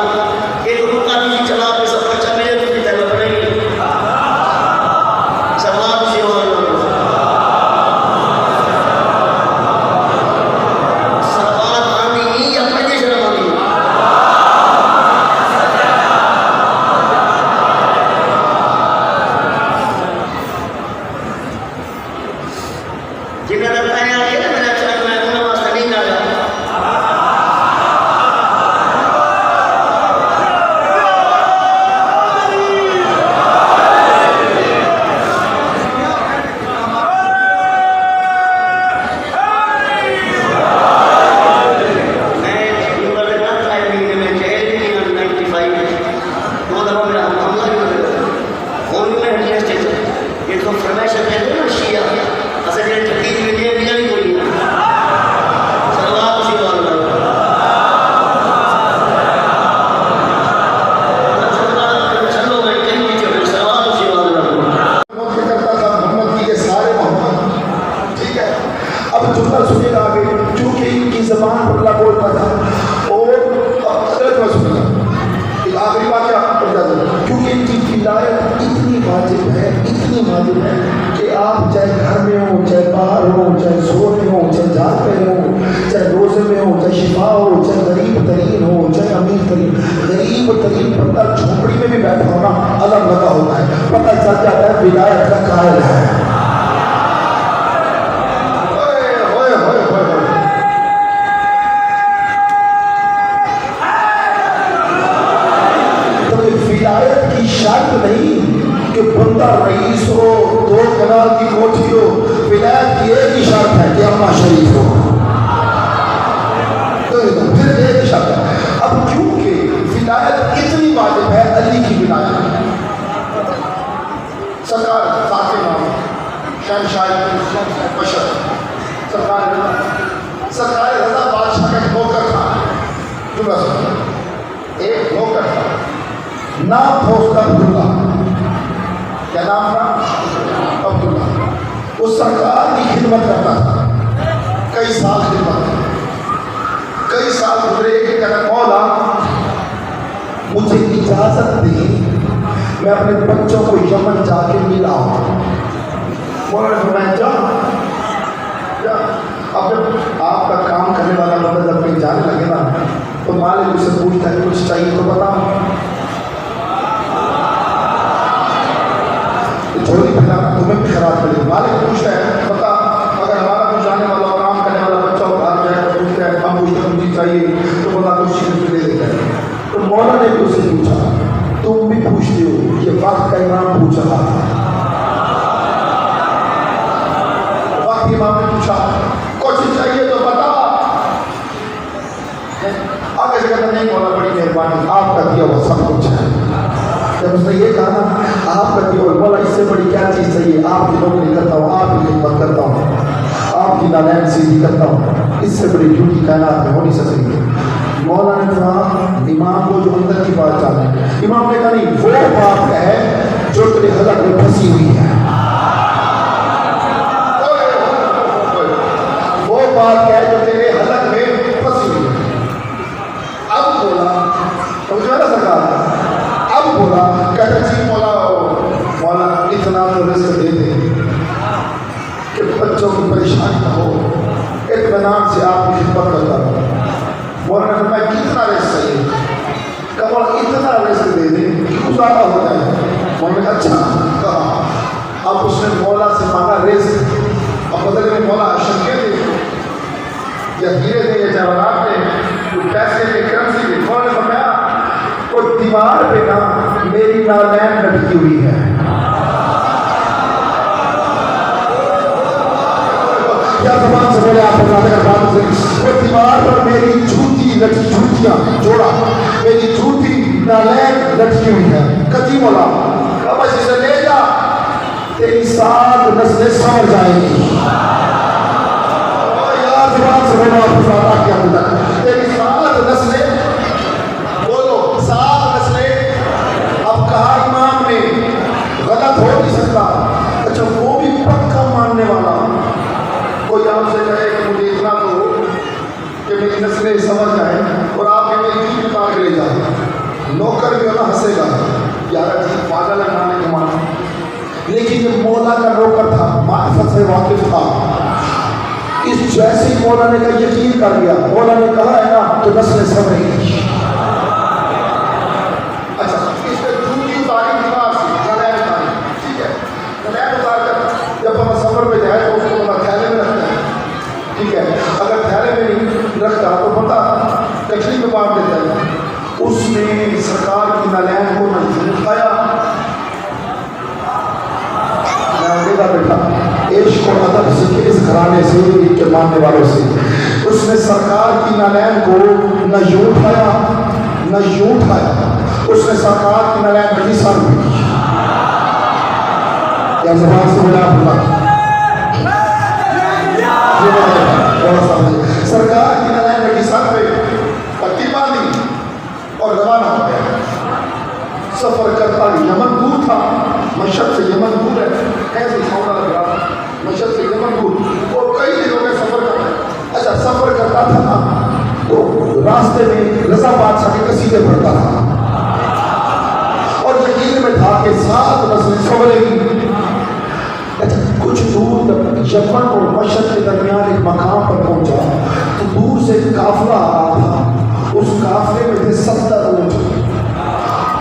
ایک رکا بھی چلا کے سب پرچہ ملے تو بھی تیرے اپنے ہی۔ سلوات شریف۔ سلوات آندی نہیں یا پڑھے شرم آندی؟ جنہاں دا تیار ہے نا میرا چاچا، میں انہاں واسطے نہیں ڳایا۔ میں نمبر تے نہ آئے، مہینے میں جیل بھی نہیں آئی، نائنٹی فائیو۔ دو دفعہ میرا حملہ بھی ہو گیا۔ ہن میں ہنڈریڈ اسٹیج، یہ تو فرمائش کہتے ہیں نا شیعہ، اساں جڑے ٹھگی دی ویڈیو بھی نہیں کوئی۔ صلوات اسی بات پر۔ چھلو میں کہیں کی چھوڑے، صلوات اسی بات پر۔ محمد کے کرتا تھا، محمد کی کے سارے محمد۔ ٹھیک ہے، اب جملہ سنیے گا آگے، کیونکہ ان کی زبان پر اللہ بولتا تھا۔ اور اب اگلا جملہ سنیے گا، ایک آخری واقعہ پڑھ جاتا ہے، کیونکہ ان کی ولایت اتنی واجب ہے، اتنی واجب ہے کہ آپ چاہے گھر میں ہوں، چاہے باہر ہوں، چاہے سو رہے ہوں، چاہے جاگ رہے ہوں، چاہے روزے میں ہو، چاہے شفا ہو، چاہے غریب ترین ہو، چاہے امیر ترین، غریب ترین بندہ جھوپڑی میں بھی بیٹھا ہو نا، علم لگا ہوتا ہے، پتہ چل جاتا ہے ولایت کا قائل ہے۔ ہوئے، ہوئے، ہوئے، ہوئے، ہوئے۔ تو یہ ولایت کی شرط نہیں کہ بندہ رئیس ہو، دو کنال کی کوٹھی ہو، ولایت کی ایک ہی شرط ہے کہ اماں شریف ہو۔ تو یہ تو پھر ایک ہی شرط ہے۔ اب کیونکہ ولایت اتنی واجب ہے، علی کی ولایت۔ سرکار ذات نام، شہنشاہ بشر، سرکار رضا، سرکار رضا بادشاہ کا ایک نوکر تھا۔ جملہ سنو۔ ایک نوکر تھا، نام تھا اس کا عبداللہ۔ کیا نام تھا؟ عبداللہ۔ وہ سرکار کی خدمت کرتا تھا، کئی سال خدمت، کئی سال گزرے کہ کہتا، مولا، مجھے اجازت دے، میں اپنے بچوں کو یمن جا کے مل آؤں۔ مولا نے فرمایا، جا، جا۔ اب جب آپ کا کام کرنے والا بندہ جب کہیں جانے لگے نا، تو مالک اسے پوچھتا ہے، کچھ چاہیے تو بتا۔ تو جھولی پھیلانا تمہیں بھی خراب کرے۔ مالک پوچھتا ہے، بتا، اگر ہمارا کچھ جانے والا ہو، کام کرنے والا بچہ ہو، باہر جائے تو پوچھتا ہے، ہم پوچھتے ہیں، مجھے چاہیے، تو بندہ کچھ چیز اسے دے دیتا ہے۔ تو مولا نے بھی اسے پوچھا، تم بھی پوچھتے ہو، یہ وقت کا امام پوچھ رہا تھا۔ وقت امام نے پوچھا، کچھ چاہیے تو بتا۔ آگے سے کہتا، نہیں مولا، بڑی مہربانی، آپ کا دیا ہوا سب کچھ ہے۔ جب اس نے یہ کہا نا، آپ کا دیا ہوا، مولا، اس سے بڑی کیا چیز چاہیے؟ آپ کی نوکری کرتا ہوں، آپ کی خدمت کرتا ہوں، آپ کی نالین سیدھی کرتا ہوں، اس سے بڑی ڈیوٹی کائنات میں ہو نہیں سکتی۔ مولا نے فرمایا، امام کو جو اندر کی بات جانے۔ امام نے کہا، نہیں، وہ بات ہے جو تیرے حلق میں پھنسی ہوئی ہے۔ وہ بات ہے جو تیرے حلق میں پھنسی ہوئی ہے۔ اب بولا، سمجھ میں نا سرکار؟ اب بولا، کہتا، جی مولا، مولا، اتنا تو رزق دے دے کہ بچوں کی پریشانی نہ ہو، اطمینان سے آپ کی خدمت کرتا رہوں۔ مولا نے فرمایا، کتنا رزق چاہیے؟ کہا، مولا، اتنا رزق دے دے کہ گزارا ہو جائے۔ مولا نے اچھا کہا۔ اب اس نے مولا سے مانگا رزق، اب بدلے میں مولا اشرفیہ دے یا ہیرے دے یا جواہرات دے، کوئی پیسے دے، کرنسی دے۔ مولا نے فرمایا، وہ دیوار پہ نا میری نالین لٹکی ہوئی ہے۔ کیا زبان سے بولے آپ، اللہ اگر بات سے، وہ دیوار پر میری جوتی لٹکی، جوتیاں، جوڑا، میری جوتی نالین لٹکی ہوئی ہے۔ کدی مولا، اب اسے لے جا۔ تیری سات نسلیں سنور جائیں گی۔ او یار، زبان سے بولو، آپ کو ساتھ آ کے اندر۔ تیری سات نسلیں، بولو، سات نسلیں۔ اب کہا امام نے، غلط ہو نہیں سکتا۔ اچھا، وہ بھی پکا ماننے والا۔ کوئی آپ سے کہے کہ مجھے اتنا تو ہو، کہ میری نسلیں سمجھ آئیں اور آپ ہمیں عید اتار کے لے جائیں۔ نوکر بھی ہونا ہنسے گا، یار عجیب پاگل ہے، نہ نے گھمانا۔ لیکن یہ مولا کا نوکر تھا، معرفت سے واقف تھا۔ اس جیسے ہی مولا نے کہا، یقین کر گیا، مولا نے کہا ہے نا، تو نسلیں سمجھ گئی۔ اچھا، اس پہ جوتی اتاری، دیوار سے نالین اتاری، ٹھیک ہے؟ نالین اتار کر جب بندہ سفر پہ جائے تو اس کو بندہ تھیلے میں رکھتا ہے، ٹھیک ہے؟ اگر تھیلے میں نہیں رکھتا تو بندہ گٹھڑی میں باندھ دیتا ہے۔ اس نے سرکار کی نالین کو نہ یوں اٹھایا، نہ اڑے گا بیٹا۔ عشق اور ادب سیکھے اس گھرانے سے، ان کے ماننے والوں سے۔ اس نے سرکار کی نالین کو نہ یوں اٹھایا، نہ یوں اٹھایا، اس نے سرکار کی نالین رکھی سر پہ۔ کیا زبان سے بولا آپ اللہ؟ یہ بات ہے، بڑا سامنے۔ سرکار کی نالین رکھی سر پہ، پٹی باندھی اور روانہ ہو گیا۔ سفر کرتا یمن دور تھا، مشہد سے یمن دور ہے، کیسے سونا لگا، مشہد سے یمن دور، اور کئی دنوں میں سفر کرتا۔ اچھا، سفر کرتا تھا نا، تو راستے میں رضا بادشاہ کے قصیدے پڑھتا تھا۔ اور یقین میں تھا کہ سات نسلیں سنوریں گی۔ اچھا، کچھ دور تک یمن اور مشہد کے درمیان ایک مقام پر پہنچا، تو دور سے ایک قافلہ آ رہا تھا، اس قافلے میں تھے ستر اونٹ،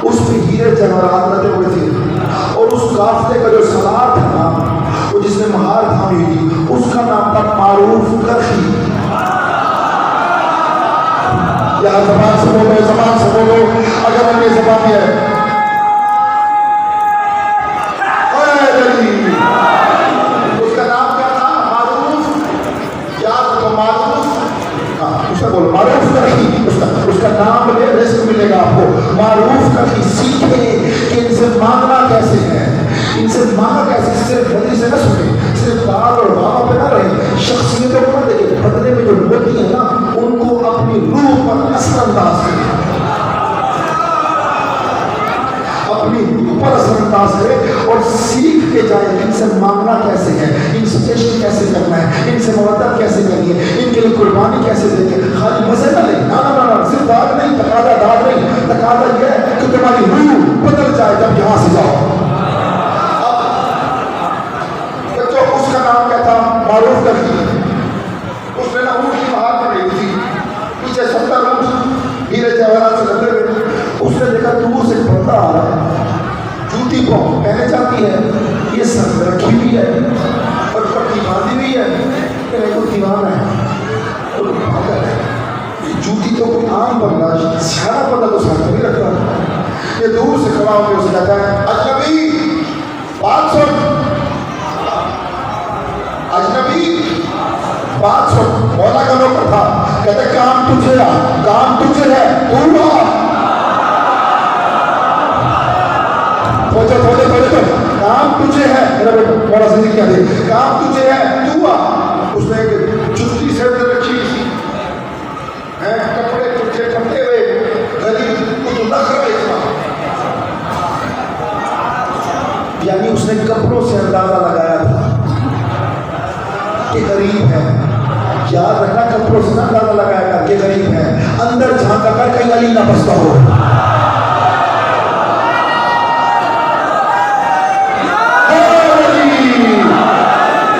اس پہ ہیرے جواہرات لدے ہوئے تھے، اور اس قافلے کا جو سوار تھا نا، وہ جس نے مہار تھامی ہوئی تھی، اس کا نام تھا معروف کرخی۔ یار زبان سے بولو، زبان سے بولو، اگر ہم یہ زبان ہے۔ اے علی، اس کا نام کیا تھا؟ معروف۔ یاد رکھو، معروف، ہاں، اس کا بولو، معروف کرخی، اس کا، اس کا نام لے، رزق ملے گا آپ کو۔ معروف کرخی، سیکھیں کہ ان سے مانگنا کیسے ہے، ان سے مانگنا کیسے، صرف بدری سے نہ سنیں، صرف دال اور بابا پہ نہ رہیں، شخصیتوں کو نہ دیکھیں، بدلے میں جو موتی ہے نا، ان کو اپنی روح پر اثر انداز کریں۔ اپنی روح پر اثر انداز کرے اور سیکھ کے جائے کہ ان سے مانگنا کیسے ہے، ان سے عشق کیسے کرنا ہے، ان سے مودت کیسے کرنی ہے، ان کے لیے قربانی کیسے دینی ہے۔ خالی مزے نہ لیں، نہ، نہ، نہ، نہ، صرف داد نہیں، تقاضا داد نہیں، تقاضا یہ ہے کہ تمہاری روح بدل جائے جب یہاں سے جاؤ۔ اب بچوں، اس کا نام کیا تھا؟ معروف کرخی۔ اس نے نا اونٹ کی مہار پکڑی ہوئی تھی، پیچھے ستر اونٹ ہیرے جواہرات سے لدے ہوئے۔ اس نے دیکھا دور سے ایک بندہ آ رہا ہے، جوتی پاؤں پہنے جاتی ہے، یہ سر پہ رکھی ہوئی ہے اور پٹی باندھی ہوئی ہے، یہ کوئی دیوانہ ہے، کوئی پاگل ہے۔ یہ جوتی تو کوئی عام بندہ، سیاح بندہ تو سر پہ نہیں رکھتا۔ یہ دور سے کھڑا ہو کے اسے کہتا ہے، اجنبی، بات سن، اجنبی، بات سن، مولا کا نوکر تھا، کہتے، کام تجھے آ، کام تجھے ہے، تو آ۔ توجہ، توجہ، توجہ، توجہ۔ کام تجھے ہے، میرا بیٹا مولا صدیق کہتے، کام تجھے ہے، تو آ۔ اس نے ایک جتی سر پہ رکھی ہوئی تھی۔ ہیں، کپڑے کتے پھٹے ہوئے، غریب، اتوں نخرہ اتنا۔ یعنی اس نے کپڑوں سے اندازہ لگایا تھا کہ غریب ہے۔ یاد رکھنا، کپڑوں سے نہ اندازہ لگایا کر کہ غریب ہے، اندر جھانکا کر، کہیں علی نہ بستا ہو۔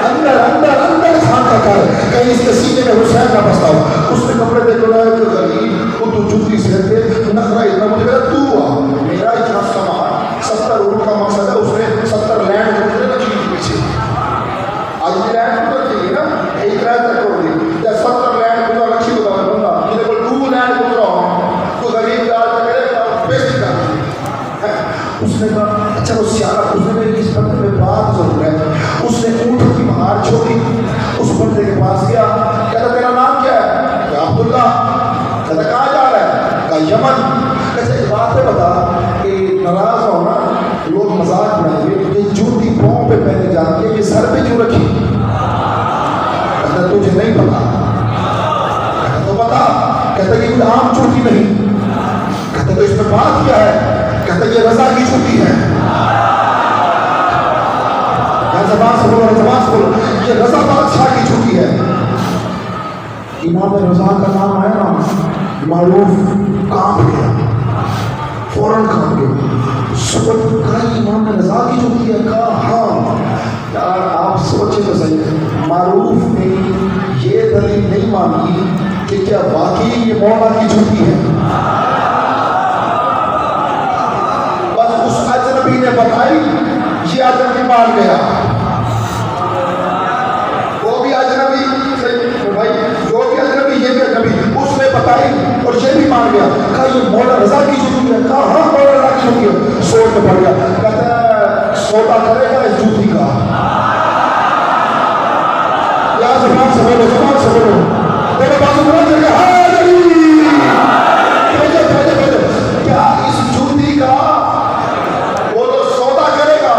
اندر، اندر، اندر جھانکا کر، کہیں اس کے سینے میں حسین نہ بستا ہو۔ اس نے کپڑے دیکھ کے بولا کہ غریب، اتوں جتی سر تے، نخرہ اتنا، مجھے کہا، تو آ، میرا اتنا سامان، ستر اونٹ کا مقصد ہے، اس نے ستر لینڈ کروزر رکھی ہوئی تھی پیچھے۔ اڄ دی لینڈ کروزر تھی نا، اے ترے تک ہو گئی۔ یا ستر لینڈ کروزر رکھی ہوئی بندہ، جس کول ݙو لینڈ کروزر ہو، کوئی غریب دا حال کرے، بےعزتی کر ݙے۔ اس نے کہا، اچھا، وہ سیاح، اس نے کہا، اس بندے میں بات ضرور ہے۔ اس نے اونٹ کی مہار چھوڑی، اس بندے کے پاس گیا، کہتا، تیرا نام کیا ہے؟ کہا، عبداللہ۔ کہتا، کہاں جا رہا ہے؟ کہا، یمن۔ کہتا، ایک بات ہے، بتا کہ ناراض ہو نا، لوگ مذاق بنائیں گے، یہ جوتی پاؤں پہ پہنے جاتی ہے، یہ سر پہ کیوں رکھی؟ کہتا، تجھے نہیں پتا۔ کہتا، تو بتا۔ کہتا، یہ کوئی عام جوتی نہیں۔ کہتا، تو اس میں بات کیا ہے؟ کہتا، یہ رضا کی جوتی ہے۔ یار زبان سے بولو، زبان سے بولو، یہ رضا بادشاہ کی جوتی ہے۔ امام رضا کا نام آیا نا، معروف کانپ گیا، فوراً کانپ گیا۔ سوچ کہا، امام رضا کی جوتی ہے؟ کہا، ہاں۔ یار، آپ سوچیں تو صحیح، معروف نے یہ دلیل نہیں مانگی کہ کیا واقعی یہ مولا کی جوتی ہے۔ بس اس اجنبی نے بتائی، یہ اجنبی مان گیا۔ وہ بھی اجنبی، صحیح بھائی، وہ بھی اجنبی، یہ بھی اجنبی۔ اس نے بتائی اور یہ بھی مان گیا۔ کہا، یہ مولا رضا کی جوتی ہے؟ کہا، ہاں، مولا رضا کی جوتی ہے۔ سوچ میں پڑ گیا۔ کہتا ہے، سودا کرے گا اس جوتی کا؟ یار زبان سے بولو، زبان سے بولو۔ تیرے بازو بنا دے گا، ہاں علی۔ بھیجو، بھیجو، بھیجو۔ کیا اس جوتی کا، بولو، سودا کرے گا؟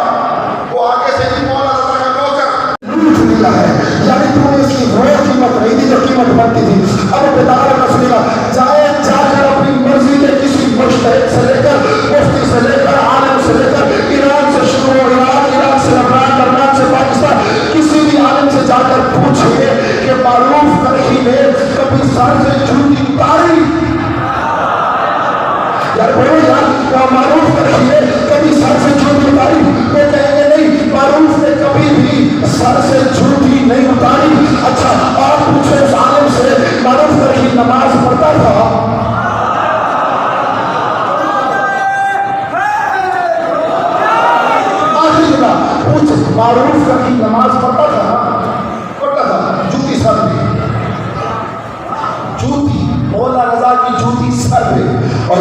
وہ آگے سے بھی مولا رضا کا نوکر۔ لوٹ لیا ہے، یعنی تو نے اس کی وہ قیمت نہیں دی جو قیمت بنتی تھی۔ اب بتاؤ رسول اللہ، جائے جا کر اپنی مرضی کے کسی مجتہد سے لے کر، مفتی سے لے کر، عالم سے لے کر، ایران سے شروع ہو، عراق، عراق سے لبنان، لبنان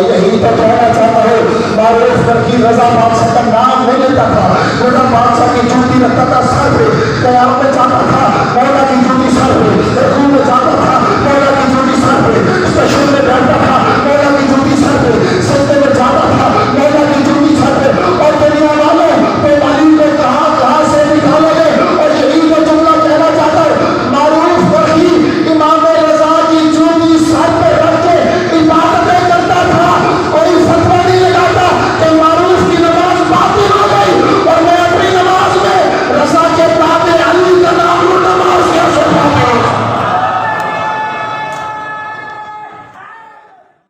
یہی تو کہنا چاہتا ہوں، معروف کر کی رضا بادشاہ کا نام نہیں لیتا تھا، رضا بادشاہ کی جوتی رکھتا تھا سر پہ، قیام میں جاتا تھا، مولا کی